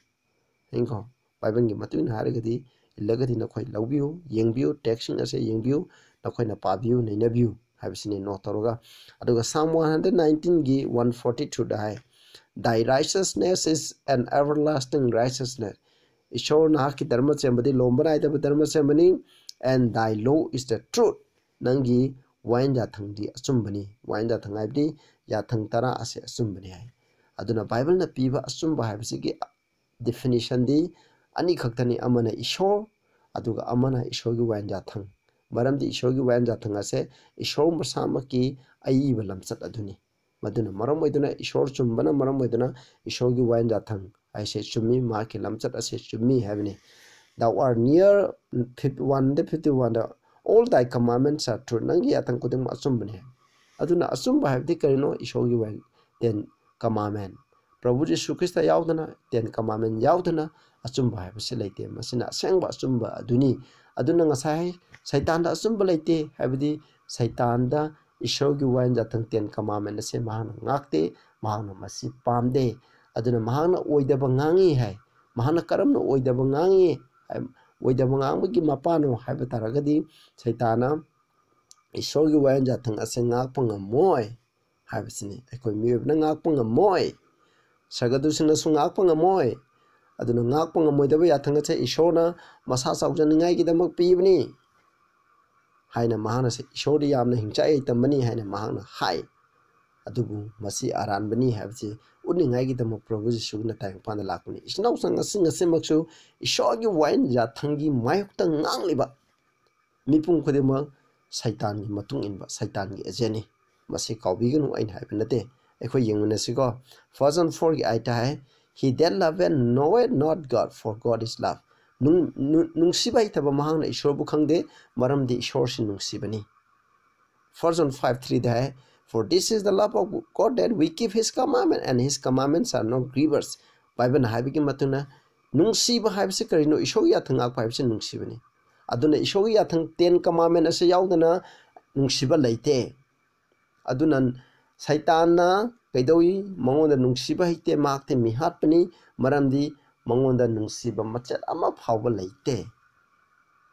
ꯌꯦꯡꯉꯣ, ꯕꯥꯏꯕꯜꯒꯤ ꯃꯇꯨꯡ ꯏꯟꯅ ꯍꯥꯏꯔꯒꯗꯤ, ꯏꯜꯂꯒꯗꯤ ꯅꯈꯣꯏ ꯂꯧꯕꯤꯌꯨ, ꯌꯦꯡꯕꯤꯌꯨ, text ꯁꯤꯡ ꯑꯁꯦ ꯌꯦꯡꯕꯤꯌꯨ, ꯅꯈꯣꯏꯅ ꯄꯥꯕꯤꯌꯨ, ꯅꯩꯅꯕꯤꯌꯨ ꯍꯥꯏꯕꯁꯤꯅꯤ note ꯇꯧꯔꯒ꯫ ꯑꯗꯨꯒ Psalm one hundred nineteen ꯒꯤ one forty two the high, "Thy righteousness is an everlasting righteousness." ꯏꯁꯣꯔ, ꯅꯍꯥꯛꯀꯤ ꯙꯔꯃ ꯆꯦꯟꯕꯗꯤ ꯂꯣꯝꯕ ꯅꯥꯏꯗꯕ ꯙꯔꯃ ꯆꯦꯟꯕꯅꯤ, "and thy law is the truth." ꯅꯪꯒꯤ ꯋꯥꯌꯦꯟ ꯌꯥꯊꯪꯗꯤ ꯑꯆꯨꯝꯕꯅꯤ꯫ ꯋꯥꯌꯦꯟ ꯌꯥꯊꯪ ꯍꯥꯏꯕꯗꯤ ꯌꯥꯊꯪ ꯇꯔꯥ ꯑꯁꯦ ꯑꯆꯨꯝꯕꯅꯤ ꯍꯥꯏ꯫ ꯑꯗꯨꯅ ꯕꯥꯏꯕꯜꯅ ꯄꯤꯕ ꯑꯆꯨꯝꯕ ꯍꯥꯏꯕꯁꯤꯒꯤ definition ꯗꯤ ꯑꯅꯤꯈꯛꯇꯅꯤ, ꯑꯃꯅ ꯏꯁꯣꯔ, ꯑꯗꯨꯒ ꯑꯃꯅ ꯏꯁꯣꯔꯒꯤ ꯋꯥꯌꯦꯟ ꯌꯥꯊꯪ꯫ ꯃꯔꯝꯗꯤ ꯏꯁꯣꯔꯒꯤ ꯋꯥꯌꯦꯟ ꯌꯥꯊꯪ ꯑꯁꯦ ꯏꯁꯣꯔ ꯃꯁꯥꯃꯛꯀꯤ ꯑꯏꯕ ꯂꯝꯆꯠ ꯑꯗꯨꯅꯤ꯫ ꯃꯗꯨꯅ ꯃꯔꯝ ꯑꯣꯏꯗꯨꯅ ꯏꯁꯣꯔ ꯆꯨꯝꯕꯅ ꯃꯔꯝ ꯑꯣꯏꯗꯨꯅ ꯏꯁꯣꯔꯒꯤ ꯋꯥꯌꯦꯜ ꯌꯥꯊꯪ ꯍꯥꯏꯁꯦ ꯆꯨꯝꯃꯤ, ꯃꯍꯥꯛꯀꯤ ꯂꯝꯆꯠ ꯑꯁꯦ ꯆꯨꯝꯃꯤ ꯍꯥꯏꯕꯅꯤ꯫ Thou art near, one fifty one, the, all thy commandments are true. ꯅꯪꯒꯤ ꯌꯥꯊꯪ ꯈꯨꯗꯤꯡꯃꯛ ꯑꯆꯨꯝꯕꯅꯤ꯫ ꯑꯗꯨꯅ ꯑꯆꯨꯝꯕ ꯍꯥꯏꯕꯗꯤ ꯀꯔꯤꯅꯣ? ꯏꯁꯣꯔꯒꯤ ꯋꯥꯌꯦꯜ, ten commandment꯫ ꯄ꯭ꯔꯚꯨ ꯖꯤꯁꯨ ꯈ꯭ꯔꯤꯁꯇ ꯌꯥꯎꯗꯅ, ten commandment ꯌꯥꯎꯗꯅ ꯑꯆꯨꯝꯕ ꯍꯥꯏꯕꯁꯤ ꯂꯩꯇꯦ꯫ ꯃꯁꯤꯅ ꯑꯁꯦꯡꯕ ꯑꯆꯨꯝꯕ ꯑꯗꯨꯅꯤ꯫ ꯑꯗꯨꯅ ꯉꯁꯥꯏ ꯁꯩꯇꯥꯟꯗ ꯑꯆꯨꯝꯕ ꯂꯩꯇꯦ ꯍꯥꯏꯕꯗꯤ ꯁꯩꯇꯥꯟꯗ ꯏꯁꯣꯔꯒꯤ ꯋꯥꯌꯦꯜ ꯌꯥꯊꯪ, ten commandment ꯑꯁꯦ ꯃꯍꯥꯛꯅ ꯉꯥꯛꯇꯦ, ꯃꯍꯥꯛꯅ ꯃꯁꯤ ꯄꯥꯝꯗꯦ꯫ ꯑꯗꯨꯅ ꯃꯍꯥꯛꯅ ꯑꯣꯏꯗꯕ ꯉꯥꯡꯉꯤ ꯍꯥꯏ꯫ ꯃꯍꯥꯛꯅ ꯀꯔꯝꯅ ꯑꯣꯏꯗꯕ ꯉꯥꯡꯉꯤ ꯍꯥꯏ? ꯑꯣꯏꯗꯕ ꯉꯥꯡꯕꯒꯤ ꯃꯄꯥꯅꯣ ꯍꯥꯏꯕ ꯇꯥꯔꯒꯗꯤ ꯁꯩꯇꯥꯟꯅ ꯏꯁꯣꯔꯒꯤ ꯋꯥꯌꯦꯜ ꯌꯥꯊꯪ ꯑꯁꯦ ꯉꯥꯛꯄ ꯉꯝꯃꯣꯏ ꯍꯥꯏꯕꯁꯤꯅꯤ꯫ ꯑꯩꯈꯣꯏ ꯃꯤꯑꯣꯏꯕꯅ ꯉꯥꯛꯄ ꯉꯝꯃꯣꯏ, ꯁꯔꯒꯗꯨꯁꯤꯡꯅꯁꯨ ꯉꯥꯛꯄ ꯉꯝꯃꯣꯏ꯫ ꯑꯗꯨꯅ ꯉꯥꯛꯄ ꯉꯝꯃꯣꯏꯗꯕ ꯌꯥꯊꯪ ꯑꯁꯦ ꯏꯁꯣꯔꯅ ꯃꯁꯥ ꯆꯥꯎꯖꯅꯤꯡꯉꯥꯏꯒꯤꯗꯃꯛ ꯄꯤꯕꯅꯤ ꯍꯥꯏꯅ ꯃꯍꯥꯛꯅ ꯁꯤ-, ꯏꯁꯣꯔꯗꯤ ꯌꯥꯝꯅ ꯍꯤꯡꯆꯥꯏ ꯍꯩꯇꯝꯕꯅꯤ ꯍꯥꯏꯅ ꯃꯍꯥꯛꯅ ꯍꯥꯏ꯫ ꯑꯗꯨꯕꯨ ꯃꯁꯤ ꯑꯔꯥꯟꯕꯅꯤ ꯍꯥꯏꯕꯁꯤ ꯎꯠꯅꯤꯡꯉꯥꯏꯒꯤꯗꯃꯛ ꯄ꯭ꯔꯚꯨ ꯖꯤꯁꯨꯒꯤ ꯇꯥꯏꯕꯪꯄꯥꯟꯗ ꯂꯥꯛꯄꯅꯤ꯫ ꯏꯆꯤꯟ ꯏꯅꯥꯎꯁꯤꯡ, ꯉꯁꯤ, ꯉꯁꯤꯃꯛꯁꯨ ꯏꯁꯣꯔꯒꯤ ꯋꯥꯌꯦꯜ ꯌꯥꯊꯪꯒꯤ ꯃꯥꯌꯣꯛꯇ ꯉꯥꯡꯂꯤꯕ ꯃꯤꯄꯨꯝ ꯈꯨꯗꯤꯡꯃꯛ ꯁꯩꯇꯥꯟꯒꯤ ꯃꯇꯨꯡ ꯏꯟꯕ, ꯁꯩꯇꯥꯟꯒꯤ ꯑꯦꯖꯦꯟꯅꯤ꯫ ꯃꯁꯤ ꯀꯥꯎꯕꯤꯒꯅꯨ, ꯑꯩꯅ ꯍꯥꯏꯕ ꯅꯠꯇꯦ꯫ ꯑꯩꯈꯣꯏ ꯌꯦꯡꯃꯤꯟꯅꯁꯤꯀꯣ꯫ First John fourꯒꯤ eight high, "He that loveth knoweth not God, for God is love." ꯅꯨꯡ-, ꯅꯨ-, ꯅꯨꯡꯁꯤꯕ ꯍꯩꯇꯕ ꯃꯍꯥꯛꯅ ꯏꯁꯣꯔꯕꯨ ꯈꯪꯗꯦ, ꯃꯔꯝꯗꯤ ꯏꯁꯣꯔꯁꯤ ꯅꯨꯡꯁꯤꯕꯅꯤ꯫ First John five threeꯗ high, "For this is the love of God, that we keep his commandment, and his commandments are not grievous." ꯕꯥꯏꯕꯜꯅ ꯍꯥꯏꯕꯒꯤ ꯃꯇꯨꯡ ꯏꯟꯅ, ꯅꯨꯡꯁꯤꯕ ꯍꯥꯏꯕꯁꯤ ꯀꯔꯤꯅꯣ? ꯏꯁꯣꯔꯒꯤ ꯌꯥꯊꯪ ꯉꯥꯛꯄ ꯍꯥꯏꯕꯁꯤ ꯅꯨꯡꯁꯤꯕꯅꯤ꯫ ꯑꯗꯨꯅ ꯏꯁꯣꯔꯒꯤ ꯌꯥꯊꯪ, ten commandment ꯑꯁꯤ ꯌꯥꯎꯗꯅ ꯅꯨꯡꯁꯤꯕ ꯂꯩꯇꯦ꯫ ꯑꯗꯨꯅ ꯁꯩꯇꯥꯟꯅ ꯀꯩꯗꯧꯏ? ꯃꯉꯣꯟꯗ ꯅꯨꯡꯁꯤꯕ ꯍꯩꯇꯦ, ꯃꯍꯥꯛꯇꯤ ꯃꯤꯍꯥꯠꯄꯅꯤ, ꯃꯔꯝꯗꯤ ꯃꯉꯣꯟꯗ ꯅꯨꯡꯁꯤꯕ ꯃꯆꯦꯠ ꯑꯃ ꯐꯥꯎꯕ ꯂꯩꯇꯦ꯫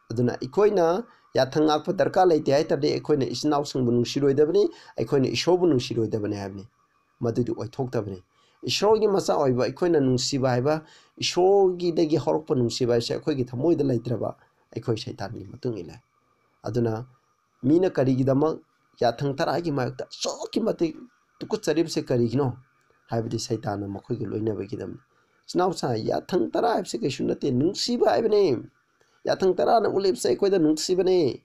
ꯑꯗꯨꯅ ꯑꯩꯈꯣꯏꯅ ꯌꯥꯊꯪ ꯉꯥꯛꯄ ꯗꯔꯀꯥꯔ ꯂꯩꯇꯦ ꯍꯥꯏ ꯇꯥꯔꯗꯤ, ꯑꯩꯈꯣꯏꯅ ꯏꯆꯤꯟ ꯏꯅꯥꯎꯁꯤꯡꯕꯨ ꯅꯨꯡꯁꯤꯔꯣꯏꯗꯕꯅꯤ, ꯑꯩꯈꯣꯏꯅ ꯏꯁꯣꯔꯕꯨ ꯅꯨꯡꯁꯤꯔꯣꯏꯗꯕꯅꯤ ꯍꯥꯏꯕꯅꯤ꯫ ꯃꯗꯨꯗꯤ ꯑꯣꯏꯊꯣꯛꯇꯕꯅꯤ꯫ ꯏꯁꯣꯔꯒꯤ ꯃꯆꯥ ꯑꯣꯏꯕ ꯑꯩꯈꯣꯏꯅ ꯅꯨꯡꯁꯤꯕ ꯍꯥꯏꯕ, ꯏꯁꯣꯔꯒꯤꯗꯒꯤ ꯍꯧꯔꯛꯄ ꯅꯨꯡꯁꯤꯕ ꯍꯥꯏꯕꯁꯦ ꯑꯩꯈꯣꯏꯒꯤ ꯊꯃꯣꯏꯗ ꯂꯩꯇ꯭ꯔꯕ, ꯑꯩꯈꯣꯏ ꯁꯩꯇꯥꯟꯒꯤ ꯃꯇꯨꯡ ꯏꯜꯂꯦ꯫ ꯑꯗꯨꯅ ꯃꯤꯅ ꯀꯔꯤꯒꯤꯗꯃꯛ ꯌꯥꯊꯪ ꯇꯔꯥꯒꯤ ꯃꯥꯌꯣꯛꯇ ꯑꯁꯨꯛꯀꯤ ꯃꯇꯤꯛ ꯇꯨꯀꯠꯆꯔꯤꯕꯁꯦ ꯀꯔꯤꯒꯤꯅꯣ ꯍꯥꯏꯕꯗꯤ ꯁꯩꯇꯥꯟꯅ ꯃꯈꯣꯏꯒ ꯂꯣꯏꯅꯕꯒꯤꯗꯃꯛ꯫ ꯏꯆꯤꯟ ꯏꯅꯥꯎꯁꯥ, ꯌꯥꯊꯪ ꯇꯔꯥ ꯍꯥꯏꯕꯁꯦ ꯀꯩꯁꯨ ꯅꯠꯇꯦ, ꯅꯨꯡꯁꯤꯕ ꯍꯥꯏꯕꯅꯦ꯫ ꯌꯥꯊꯪ ꯇꯔꯥꯅ ꯎꯠꯂꯤꯕꯁꯦ ꯑꯩꯈꯣꯏꯗ ꯅꯨꯡꯁꯤꯕꯅꯦ꯫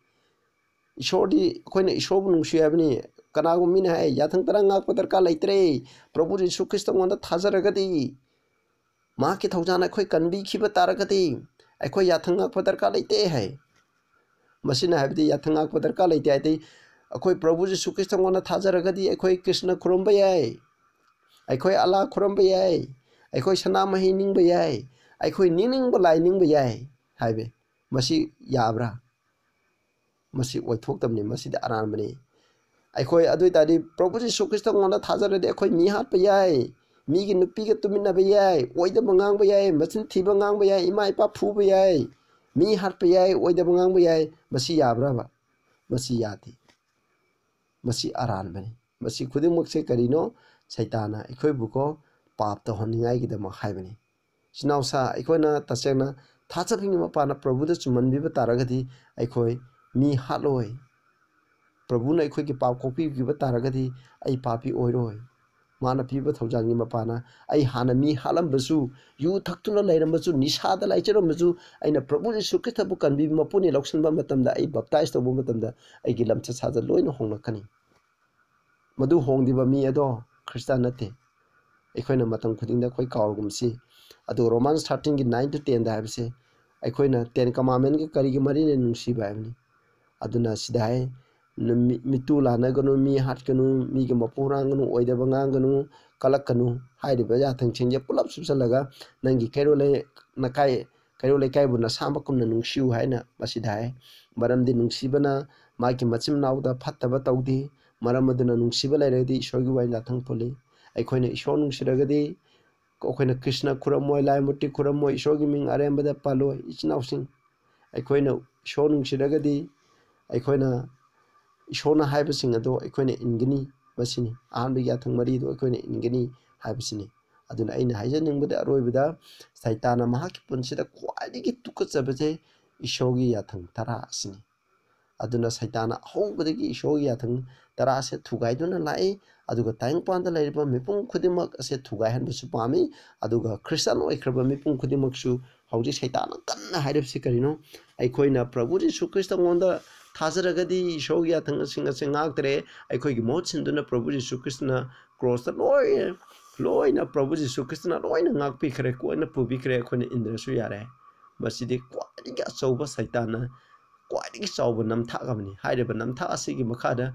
ꯏꯁꯣꯔꯗꯤ, ꯑꯩꯈꯣꯏꯅ ꯏꯁꯣꯔꯕꯨ ꯅꯨꯡꯁꯤ ꯍꯥꯏꯕꯅꯤ, ꯀꯅꯥꯒꯨꯝꯕ ꯃꯤꯅ ꯍꯥꯏ, "ꯌꯥꯊꯪ ꯇꯔꯥ ꯉꯥꯛꯄ ꯗꯔꯀꯥꯔ ꯂꯩꯇ꯭ꯔꯦ, ꯄ꯭ꯔꯚꯨ ꯖꯤꯁꯨ ꯈ꯭ꯔꯤꯁꯇꯉꯣꯟꯗ ꯊꯥꯖꯔꯒꯗꯤ, ꯃꯍꯥꯛꯀꯤ ꯊꯧꯖꯥꯜꯅ ꯑꯩꯈꯣꯏ ꯀꯟꯕꯤꯈꯤꯕ ꯇꯥꯔꯒꯗꯤ, ꯑꯩꯈꯣꯏ ꯌꯥꯊꯪ ꯉꯥꯛꯄ ꯗꯔꯀꯥꯔ ꯂꯩꯇꯦ" ꯍꯥꯏ꯫ ꯃꯁꯤꯅ ꯍꯥꯏꯕꯗꯤ ꯌꯥꯊꯪ ꯉꯥꯛꯄ ꯗꯔꯀꯥꯔ ꯂꯩꯇꯦ ꯍꯥꯏꯗꯤ, ꯑꯩꯈꯣꯏ ꯄ꯭ꯔꯚꯨ ꯖꯤꯁꯨ ꯈ꯭ꯔꯤꯁꯇꯉꯣꯟꯗ ꯊꯥꯖꯔꯒꯗꯤ ꯑꯩꯈꯣꯏ ꯀ꯭ꯔꯤꯁꯅ ꯈꯨꯔꯨꯝꯕ ꯌꯥꯏ, ꯑꯩꯈꯣꯏ ꯑꯂꯥ ꯈꯨꯔꯨꯝꯕ ꯌꯥꯏ, ꯑꯩꯈꯣꯏ ꯁꯅꯥꯃꯍꯤ ꯅꯤꯡꯕ ꯌꯥꯏ, ꯑꯩꯈꯣꯏ ꯅꯤꯡꯅꯤꯡꯕ ꯂꯥꯏ ꯅꯤꯡꯕ ꯌꯥꯏ ꯍꯥꯏꯕ꯫ ꯃꯁꯤ ꯌꯥꯕ꯭ꯔꯥ? ꯃꯁꯤ ꯑꯣꯏꯊꯣꯛꯇꯕꯅꯤ, ꯃꯁꯤꯗꯤ ꯑꯔꯥꯟꯕꯅꯤ꯫ ꯑꯩꯈꯣꯏ ꯑꯗꯨ ꯑꯣꯏ ꯇꯥꯔꯗꯤ ꯄ꯭ꯔꯚꯨ ꯖꯤꯁꯨ ꯈ꯭ꯔꯤꯁꯇꯉꯣꯟꯗ ꯊꯥꯖꯔꯗꯤ ꯑꯩꯈꯣꯏ ꯃꯤ ꯍꯥꯠꯄ ꯌꯥꯏ, ꯃꯤꯒꯤ ꯅꯨꯄꯤꯒ ꯇꯨꯃꯤꯟꯅꯕ ꯌꯥꯏ, ꯑꯣꯏꯗꯕ ꯉꯥꯡꯕ ꯌꯥꯏ, ꯃꯆꯤꯟ ꯊꯤꯕ ꯉꯥꯡꯕ ꯌꯥꯏ, ꯏꯃꯥ ꯏꯄꯥ ꯐꯨꯕ ꯌꯥꯏ, ꯃꯤ ꯍꯥꯠꯄ ꯌꯥꯏ, ꯑꯣꯏꯗꯕ ꯉꯥꯡꯕ ꯌꯥꯏ꯫ ꯃꯁꯤ ꯌꯥꯕ꯭ꯔꯕ? ꯃꯁꯤ ꯌꯥꯗꯦ꯫ ꯃꯁꯤ ꯑꯔꯥꯟꯕꯅꯤ꯫ ꯃꯁꯤ ꯈꯨꯗꯤꯡꯃꯛꯁꯦ ꯀꯔꯤꯅꯣ? ꯁꯩꯇꯥꯟꯅ ꯑꯩꯈꯣꯏꯕꯨꯀꯣ ꯄꯥꯞ ꯇꯧꯍꯟꯅꯤꯡꯉꯥꯏꯒꯤꯗꯃꯛ ꯍꯥꯏꯕꯅꯤ꯫ ꯏꯆꯤꯟ ꯏꯅꯥꯎꯁꯥ, ꯑꯩꯈꯣꯏꯅ ꯇꯁꯦꯡꯅ ꯊꯥꯖꯕꯒꯤ ꯃꯄꯥꯟꯅ ꯄ꯭ꯔꯚꯨꯗ ꯆꯨꯝꯍꯟꯕꯤꯕ ꯇꯥꯔꯒꯗꯤ ꯑꯩꯈꯣꯏ ꯃꯤ ꯍꯥꯠꯂꯣꯏ꯫ ꯄ꯭ꯔꯚꯨꯅ ꯑꯩꯈꯣꯏꯒꯤ ꯄꯥꯞ ꯀꯣꯛꯄꯤꯈꯤꯕ ꯇꯥꯔꯒꯗꯤ ꯑꯩ ꯄꯥꯄꯤ ꯑꯣꯏꯔꯣꯏ꯫ ꯃꯥꯅ ꯄꯤꯕ ꯊꯧꯖꯥꯜꯒꯤ ꯃꯄꯥꯟꯅ ꯑꯩ ꯍꯥꯟꯅ ꯃꯤ ꯍꯥꯠꯂꯝꯕꯁꯨ, ꯌꯨ ꯊꯛꯇꯨꯅ ꯂꯩꯔꯝꯕꯁꯨ, ꯅꯤꯁꯥꯗ ꯂꯥꯏꯆꯠꯂꯝꯕꯁꯨ, ꯑꯩꯅ ꯄ꯭ꯔꯚꯨ ꯖꯤꯁꯨ ꯈ꯭ꯔꯤꯁꯇꯕꯨ ꯀꯟꯕꯤꯕ ꯃꯄꯨꯅꯤ ꯂꯧꯁꯤꯟꯕ ꯃꯇꯝꯗ, ꯑꯩ ꯕꯞꯇꯥꯏꯖ ꯇꯧꯕ ꯃꯇꯝꯗ ꯑꯩꯒꯤ ꯂꯝꯆꯠ ꯁꯥꯖꯠ ꯂꯣꯏꯅ ꯍꯣꯡꯂꯛꯀꯅꯤ꯫ ꯃꯗꯨ ꯍꯣꯡꯗ꯭ꯔꯤꯕ ꯃꯤ ꯑꯗꯣ ꯈ꯭ꯔꯤꯁꯇ ꯅꯠꯇꯦ꯫ ꯑꯩꯈꯣꯏꯅ ꯃꯇꯝ ꯈꯨꯗꯤꯡꯗ ꯑꯩꯈꯣꯏ ꯀꯥꯎꯔꯒꯨꯝꯁꯤ꯫ ꯑꯗꯨꯒ Romans thirteen ꯒꯤ nine to ten ꯗ ꯍꯥꯏꯕꯁꯦ ꯑꯩꯈꯣꯏꯅ Ten Commandment ꯀ ꯀꯔꯤꯒꯤ ꯃꯔꯤꯅ ꯅꯨꯡꯁꯤꯕ ꯍꯥꯏꯕꯅꯤ꯫ ꯑꯗꯨꯅ ꯁꯤꯗ ꯍꯥꯏ, "ꯅꯨꯃꯤ-, ꯃꯤꯇꯨ ꯂꯥꯟꯅꯒꯅꯨ, ꯃꯤ ꯍꯥꯠꯀꯅꯨ, ꯃꯤꯒꯤ ꯃꯄꯨ ꯍꯨꯔꯥꯟꯒꯅꯨ, ꯑꯣꯏꯗꯕ ꯉꯥꯡꯒꯅꯨ, ꯀꯂꯛꯀꯅꯨ" ꯍꯥꯏꯔꯤꯕ ꯌꯥꯊꯪꯁꯤꯡꯁꯦ ꯄꯨꯂꯞ ꯁꯨꯞꯆꯜꯂꯒ ꯅꯪꯒꯤ ꯀꯩꯔꯣꯜ ꯂꯩ-, ꯅꯀꯥꯏ-, ꯀꯩꯔꯣꯜ ꯂꯩꯀꯥꯏꯕꯨ ꯅꯁꯥꯃꯛꯀꯨꯝꯅ ꯅꯨꯡꯁꯤꯌꯨ ꯍꯥꯏꯅ ꯃꯁꯤꯗ ꯍꯥꯏ꯫ ꯃꯔꯝꯗꯤ ꯅꯨꯡꯁꯤꯕꯅ ꯃꯥꯒꯤ ꯃꯆꯤꯟ ꯃꯅꯥꯎꯗ ꯐꯠꯇꯕ ꯇꯧꯗꯦ꯫ ꯃꯔꯝ ꯑꯗꯨꯅ ꯅꯨꯡꯁꯤꯕ ꯂꯩꯔꯒꯗꯤ ꯏꯁꯣꯔꯒꯤ ꯋꯥꯌꯦꯜ ꯌꯥꯊꯪ ꯄꯨꯜꯂꯤ꯫ ꯑꯩꯈꯣꯏꯅ ꯏꯁꯣꯔ ꯅꯨꯡꯁꯤꯔꯒꯗꯤ, ꯑꯩꯈꯣꯏꯅ ꯀ꯭ꯔꯤꯁꯅ ꯈꯨꯔꯝꯃꯣꯏ, ꯂꯥꯏ ꯃꯨꯔꯇꯤ ꯈꯨꯔꯝꯃꯣꯏ, ꯏꯁꯣꯔꯒꯤ ꯃꯤꯡ ꯑꯔꯦꯝꯕꯗ ꯄꯜꯂꯣꯏ꯫ ꯏꯆꯤꯟ ꯏꯅꯥꯎꯁꯤꯡ, ꯑꯩꯈꯣꯏꯅ ꯏꯁꯣꯔ ꯅꯨꯡꯁꯤꯔꯒꯗꯤ ꯑꯩꯈꯣꯏꯅ ꯏꯁꯣꯔꯅ ꯍꯥꯏꯕꯁꯤꯡ ꯑꯗꯣ ꯑꯩꯈꯣꯏꯅ ꯏꯟꯒꯅꯤ꯫ ꯃꯁꯤꯅꯤ ꯑꯍꯥꯟꯕꯒꯤ ꯌꯥꯊꯪ ꯃꯔꯤꯗꯣ ꯑꯩꯈꯣꯏꯅ ꯏꯟꯒꯅꯤ ꯍꯥꯏꯕꯁꯤꯅꯤ꯫ ꯑꯗꯨꯅ ꯑꯩꯅ ꯍꯥꯏꯖꯅꯤꯡꯕꯗꯤ ꯑꯔꯣꯏꯕꯗ ꯁꯩꯇꯥꯟꯅ ꯃꯍꯥꯛꯀꯤ ꯄꯨꯟꯁꯤꯗ ꯈ꯭ꯋꯥꯏꯗꯒꯤ ꯇꯨꯀꯠꯆꯕꯁꯦ ꯏꯁꯣꯔꯒꯤ ꯌꯥꯊꯪ ꯇꯔꯥ ꯑꯁꯤꯅꯤ꯫ ꯑꯗꯨꯅ ꯁꯩꯇꯥꯟꯅ ꯑꯍꯧꯕꯗꯒꯤ ꯏꯁꯣꯔꯒꯤ ꯌꯥꯊꯪ ꯇꯔꯥ ꯑꯁꯦ ꯊꯨꯒꯥꯏꯗꯨꯅ ꯂꯥꯛꯏ꯫ ꯑꯗꯨꯒ ꯇꯥꯏꯕꯪꯄꯥꯟꯗ ꯂꯩꯔꯤꯕ ꯃꯤꯄꯨꯝ ꯈꯨꯗꯤꯡꯃꯛ ꯑꯁꯦ ꯊꯨꯒꯥꯏꯍꯟꯕꯁꯨ ꯄꯥꯝꯃꯤ꯫ ꯑꯗꯨꯒ ꯈ꯭ꯔꯤꯁꯇꯥꯟ ꯑꯣꯏꯈ꯭ꯔꯕ ꯃꯤꯄꯨꯝ ꯈꯨꯗꯤꯡꯃꯛꯁꯨ ꯍꯧꯖꯤꯛ ꯁꯩꯇꯥꯟꯅ ꯀꯟꯅ ꯍꯥꯏꯔꯤꯕꯁꯤ ꯀꯔꯤꯅꯣ? ꯑꯩꯈꯣꯏꯅ ꯄ꯭ꯔꯚꯨ ꯖꯤꯁꯨ ꯈ꯭ꯔꯤꯁꯇꯉꯣꯟꯗ ꯊꯥꯖꯔꯒꯗꯤ ꯏꯁꯣꯔꯒꯤ ꯌꯥꯊꯪꯁꯤꯡ ꯑꯁꯤ ꯉꯥꯛꯇ꯭ꯔꯦ꯫ ꯑꯩꯈꯣꯏꯒꯤ ꯃꯍꯨꯠ ꯁꯤꯟꯗꯨꯅ ꯄ꯭ꯔꯚꯨ ꯖꯤꯁꯨ ꯈ꯭ꯔꯤꯁꯇꯅ ꯀ꯭ꯔꯣꯁꯇ ꯂꯣꯏ, ꯂꯣꯏꯅ ꯄ꯭ꯔꯚꯨ ꯖꯤꯁꯨ ꯈ꯭ꯔꯤꯁꯇꯅ ꯂꯣꯏꯅ ꯉꯥꯛꯄꯤꯈ꯭ꯔꯦ, ꯂꯣꯏꯅ ꯄꯨꯕꯤꯈ꯭ꯔꯦ, ꯑꯩꯈꯣꯏꯅ ꯏꯟꯗ꯭ꯔꯁꯨ ꯌꯥꯔꯦ꯫ ꯃꯁꯤꯗꯤ ꯈ꯭ꯋꯥꯏꯗꯒꯤ ꯑꯆꯧꯕ ꯁꯩꯇꯥꯟꯅ ꯈ꯭ꯋꯥꯏꯗꯒꯤ ꯆꯥꯎꯕ ꯅꯝꯊꯥꯛ ꯑꯃꯅꯤ꯫ ꯍꯥꯏꯔꯤꯕ ꯅꯝꯊꯥꯛ ꯑꯁꯤꯒꯤ ꯃꯈꯥꯗ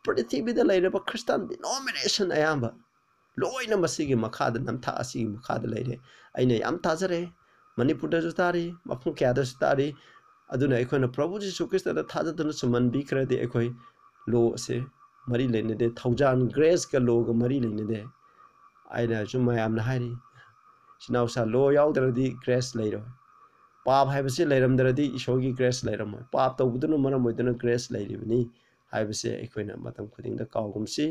ꯄ꯭ꯔꯤꯊꯤꯕꯤꯗ ꯂꯩꯔꯕ ꯈ꯭ꯔꯤꯁꯇꯥꯟ denomination ꯑꯌꯥꯝꯕ ꯂꯣꯏꯅ ꯃꯁꯤꯒꯤ ꯃꯈꯥꯗ, ꯅꯝꯊꯥꯛ ꯑꯁꯤꯒꯤ ꯃꯈꯥꯗ ꯂꯩꯔꯦ꯫ ꯑꯩꯅ ꯌꯥꯝ ꯊꯥꯖꯔꯦ, ꯃꯅꯤꯄꯨꯔꯗꯁꯨ ꯇꯥꯔꯤ, ꯃꯐꯝ ꯀꯌꯥꯗꯁꯨ ꯇꯥꯔꯤ꯫ ꯑꯗꯨꯅ ꯑꯩꯈꯣꯏꯅ ꯄ꯭ꯔꯚꯨ ꯖꯤꯁꯨ ꯈ꯭ꯔꯤꯁꯇꯗ ꯊꯥꯖꯗꯨꯅ ꯁꯨꯝꯍꯟꯕꯤꯈ꯭ꯔꯗꯤ ꯑꯩꯈꯣꯏ ꯂꯣ ꯑꯁꯦ ꯃꯔꯤ ꯂꯩꯅꯗꯦ꯫ ꯊꯧꯖꯥꯜ ꯒ꯭ꯔꯦꯁꯀ ꯂꯣꯒ ꯃꯔꯤ ꯂꯩꯅꯗꯦ꯫ ꯑꯩꯅꯁꯨ ꯃꯌꯥꯝꯅ ꯍꯥꯏꯔꯤ, ꯏꯆꯤꯟ ꯏꯅꯥꯎꯁꯥ, ꯂꯣ ꯌꯥꯎꯗ꯭ꯔꯗꯤ ꯒ꯭ꯔꯦꯁ ꯂꯩꯔꯣꯏ꯫ ꯄꯥꯞ ꯍꯥꯏꯕꯁꯤ ꯂꯩꯔꯝꯗ꯭ꯔꯗꯤ ꯏꯁꯣꯔꯒꯤ ꯒ꯭ꯔꯦꯁ ꯂꯩꯔꯝꯃꯣꯏ꯫ ꯄꯥꯞ ꯇꯧꯕꯗꯨꯅ ꯃꯔꯝ ꯑꯣꯏꯗꯨꯅ ꯒ꯭ꯔꯦꯁ ꯂꯩꯔꯤꯕꯅꯤ ꯍꯥꯏꯕꯁꯦ ꯑꯩꯈꯣꯏꯅ ꯃꯇꯝ ꯈꯨꯗꯤꯡꯗ ꯀꯥꯎꯒꯨꯝꯁꯤ꯫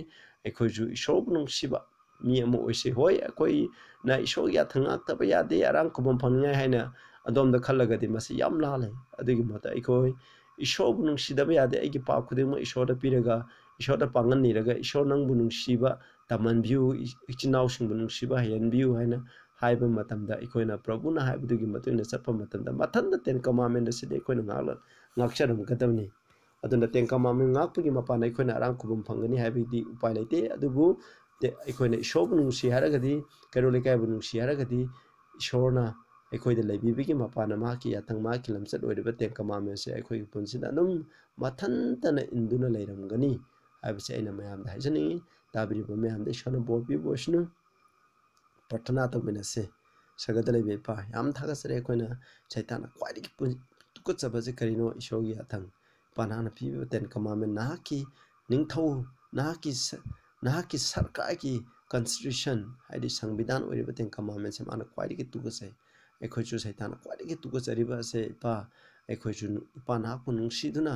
ꯑꯩꯈꯣꯏꯁꯨ ꯏꯁꯣꯔꯕꯨ ꯅꯨꯡꯁꯤꯕ ꯃꯤ ꯑꯃ ꯑꯣꯏꯁꯤ꯫ ꯍꯣꯏ, ꯑꯩꯈꯣꯏꯅ ꯏꯁꯣꯔꯒꯤ ꯌꯥꯊꯪ ꯉꯥꯛꯇꯕ ꯌꯥꯗꯦ, ꯑꯔꯥꯡ ꯈꯨꯕꯝ ꯐꯪꯅꯤꯡꯉꯥꯏ ꯍꯥꯏꯅ ꯑꯗꯣꯝꯗ ꯈꯜꯂꯒꯗꯤ ꯃꯁꯤ ꯌꯥꯝ ꯂꯥꯜꯂꯦ꯫ ꯑꯗꯨꯒꯤ ꯃꯍꯨꯠꯇ ꯑꯩꯈꯣꯏ ꯏꯁꯣꯔꯕꯨ ꯅꯨꯡꯁꯤꯗꯕ ꯌꯥꯗꯦ, ꯑꯩꯒꯤ ꯄꯥꯞ ꯈꯨꯗꯤꯡꯃꯛ ꯏꯁꯣꯔꯗ ꯄꯤꯔꯒ, ꯏꯁꯣꯔꯗ ꯄꯥꯡꯒꯟ ꯅꯤꯔꯒ, ꯏꯁꯣꯔ ꯅꯪꯕꯨ ꯅꯨꯡꯁꯤꯕ ꯇꯝꯍꯟꯕꯤꯌꯨ, ꯏ-, ꯏꯆꯤꯟ ꯏꯅꯥꯎꯁꯤꯡꯕꯨ ꯅꯨꯡꯁꯤꯕ ꯍꯩꯍꯟꯕꯤꯌꯨ ꯍꯥꯏꯅ ꯍꯥꯏꯕ ꯃꯇꯝꯗ, ꯑꯩꯈꯣꯏꯅ ꯄ꯭ꯔꯚꯨꯅ ꯍꯥꯏꯕꯗꯨꯒꯤ ꯃꯇꯨꯡ ꯏꯟꯅ ꯆꯠꯄ ꯃꯇꯝꯗ, ꯃꯊꯟꯇ Ten Commandment ꯑꯁꯤꯗꯤ ꯑꯩꯈꯣꯏꯅ ꯉꯥꯛꯂ-, ꯉꯥꯛꯆꯔꯝꯒꯗꯕꯅꯤ꯫ ꯑꯗꯨꯅ Ten Commandment ꯉꯥꯛꯄꯒꯤ ꯃꯄꯥꯟꯗ ꯑꯩꯈꯣꯏꯅ ꯑꯔꯥꯡ ꯈꯨꯕꯝ ꯐꯪꯒꯅꯤ ꯍꯥꯏꯕꯒꯤꯗꯤ ꯎꯄꯥꯏ ꯂꯩꯇꯦ꯫ ꯑꯗꯨꯕꯨ ꯇꯦ-, ꯑꯩꯈꯣꯏꯅ ꯏꯁꯣꯔꯕꯨ ꯅꯨꯡꯁꯤ ꯍꯥꯏꯔꯒꯗꯤ, ꯀꯩꯔꯣꯜ ꯂꯩꯀꯥꯏꯕꯨ ꯅꯨꯡꯁꯤ ꯍꯥꯏꯔꯒꯗꯤ, ꯏꯁꯣꯔꯅ ꯑꯩꯈꯣꯏꯗ ꯂꯩꯕꯤꯕꯒꯤ ꯃꯄꯥꯟꯗ ꯃꯍꯥꯛꯀꯤ ꯌꯥꯊꯪ, ꯃꯍꯥꯛꯀꯤ ꯂꯝꯆꯠ ꯑꯣꯏꯔꯤꯕ Ten Commandment ꯑꯁꯦ ꯑꯩꯈꯣꯏꯒꯤ ꯄꯨꯟꯁꯤꯗ ꯑꯗꯨꯝ ꯃꯊꯟꯇꯅ ꯏꯟꯗꯨꯅ ꯂꯩꯔꯝꯒꯅꯤ ꯍꯥꯏꯕꯁꯦ ꯑꯩꯅ ꯃꯌꯥꯝꯗ ꯍꯥꯏꯖꯅꯤꯡꯉꯤ꯫ ꯇꯥꯕꯤꯔꯤꯕ ꯃꯌꯥꯝꯗ ꯏꯁꯣꯔꯅ ꯕꯣꯔ ꯄꯤꯕ ꯑꯣꯏꯁꯅꯨ꯫ ꯄ꯭ꯔꯊꯅꯥ ꯇꯧꯃꯤꯟꯅꯁꯤ꯫ ꯁꯔꯒꯗ ꯂꯩꯕ ꯏꯄꯥ, ꯌꯥꯝ ꯊꯥꯒꯠꯆꯔꯤ꯫ ꯑꯩꯈꯣꯏꯅ ꯁꯩꯇꯥꯟꯅ ꯈ꯭ꯋꯥꯏꯗꯒꯤ ꯄꯨ-, ꯇꯨꯀꯠꯆꯕꯁꯦ ꯀꯔꯤꯅꯣ? ꯏꯁꯣꯔꯒꯤ ꯌꯥꯊꯪ꯫ ꯏꯄꯥ, ꯅꯍꯥꯛꯅ ꯄꯤꯕꯤꯕ Ten Commandment, ꯅꯍꯥꯛꯀꯤ ꯅꯤꯡꯊꯧ, ꯅꯍꯥꯛꯀꯤ ꯁ-, ꯅꯍꯥꯛꯀꯤ ꯁꯔꯀꯥꯔꯒꯤ constitution, ꯍꯥꯏꯗꯤ ꯁꯪꯕꯤꯙꯥꯟ ꯑꯣꯏꯔꯤꯕ Ten Commandmentꯁꯦ ꯃꯥꯅ ꯈ꯭ꯋꯥꯏꯗꯒꯤ ꯇꯨꯀꯠꯆꯩ꯫ ꯑꯩꯈꯣꯏꯁꯨ ꯁꯩꯇꯥꯟꯅ ꯈ꯭ꯋꯥꯏꯗꯒꯤ ꯇꯨꯀꯠꯆꯔꯤꯕ ꯑꯁꯦ, ꯏꯄꯥ, ꯑꯩꯈꯣꯏꯁꯨ, ꯏꯄꯥ, ꯅꯍꯥꯛꯄꯨ ꯅꯨꯡꯁꯤꯗꯨꯅ,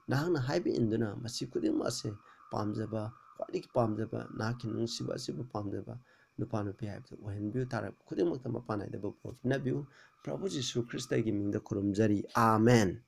ꯅꯍꯥꯛꯅ ꯍꯥꯏꯕ ꯏꯟꯗꯨꯅ ꯃꯁꯤ ꯈꯨꯗꯤꯡꯃꯛ ꯑꯁꯦ ꯄꯥꯝꯖꯕ, ꯈ꯭ꯋꯥꯏꯗꯒꯤ ꯄꯥꯝꯖꯕ, ꯅꯍꯥꯛꯀꯤ ꯅꯨꯡꯁꯤꯕ ꯑꯁꯤꯕꯨ ꯄꯥꯝꯖꯕ ꯅꯨꯄꯥ ꯅꯨꯄꯤ ꯍꯥꯏꯕꯗꯨ ꯑꯣꯏꯍꯟꯕꯤꯌꯨ꯫ ꯇꯥꯔꯕ ꯈꯨꯗꯤꯡꯃꯛꯇ ꯃꯄꯥꯟ ꯅꯥꯏꯗꯕ ꯕꯣꯔ ꯄꯤꯅꯕꯤꯌꯨ꯫ ꯄ꯭ꯔꯚꯨ ꯖꯤꯁꯨ ꯈ꯭ꯔꯤꯁꯇꯒꯤ ꯃꯤꯡꯗ ꯈꯨꯔꯨꯝꯖꯔꯤ꯫ ꯑꯥꯃꯦꯟ꯫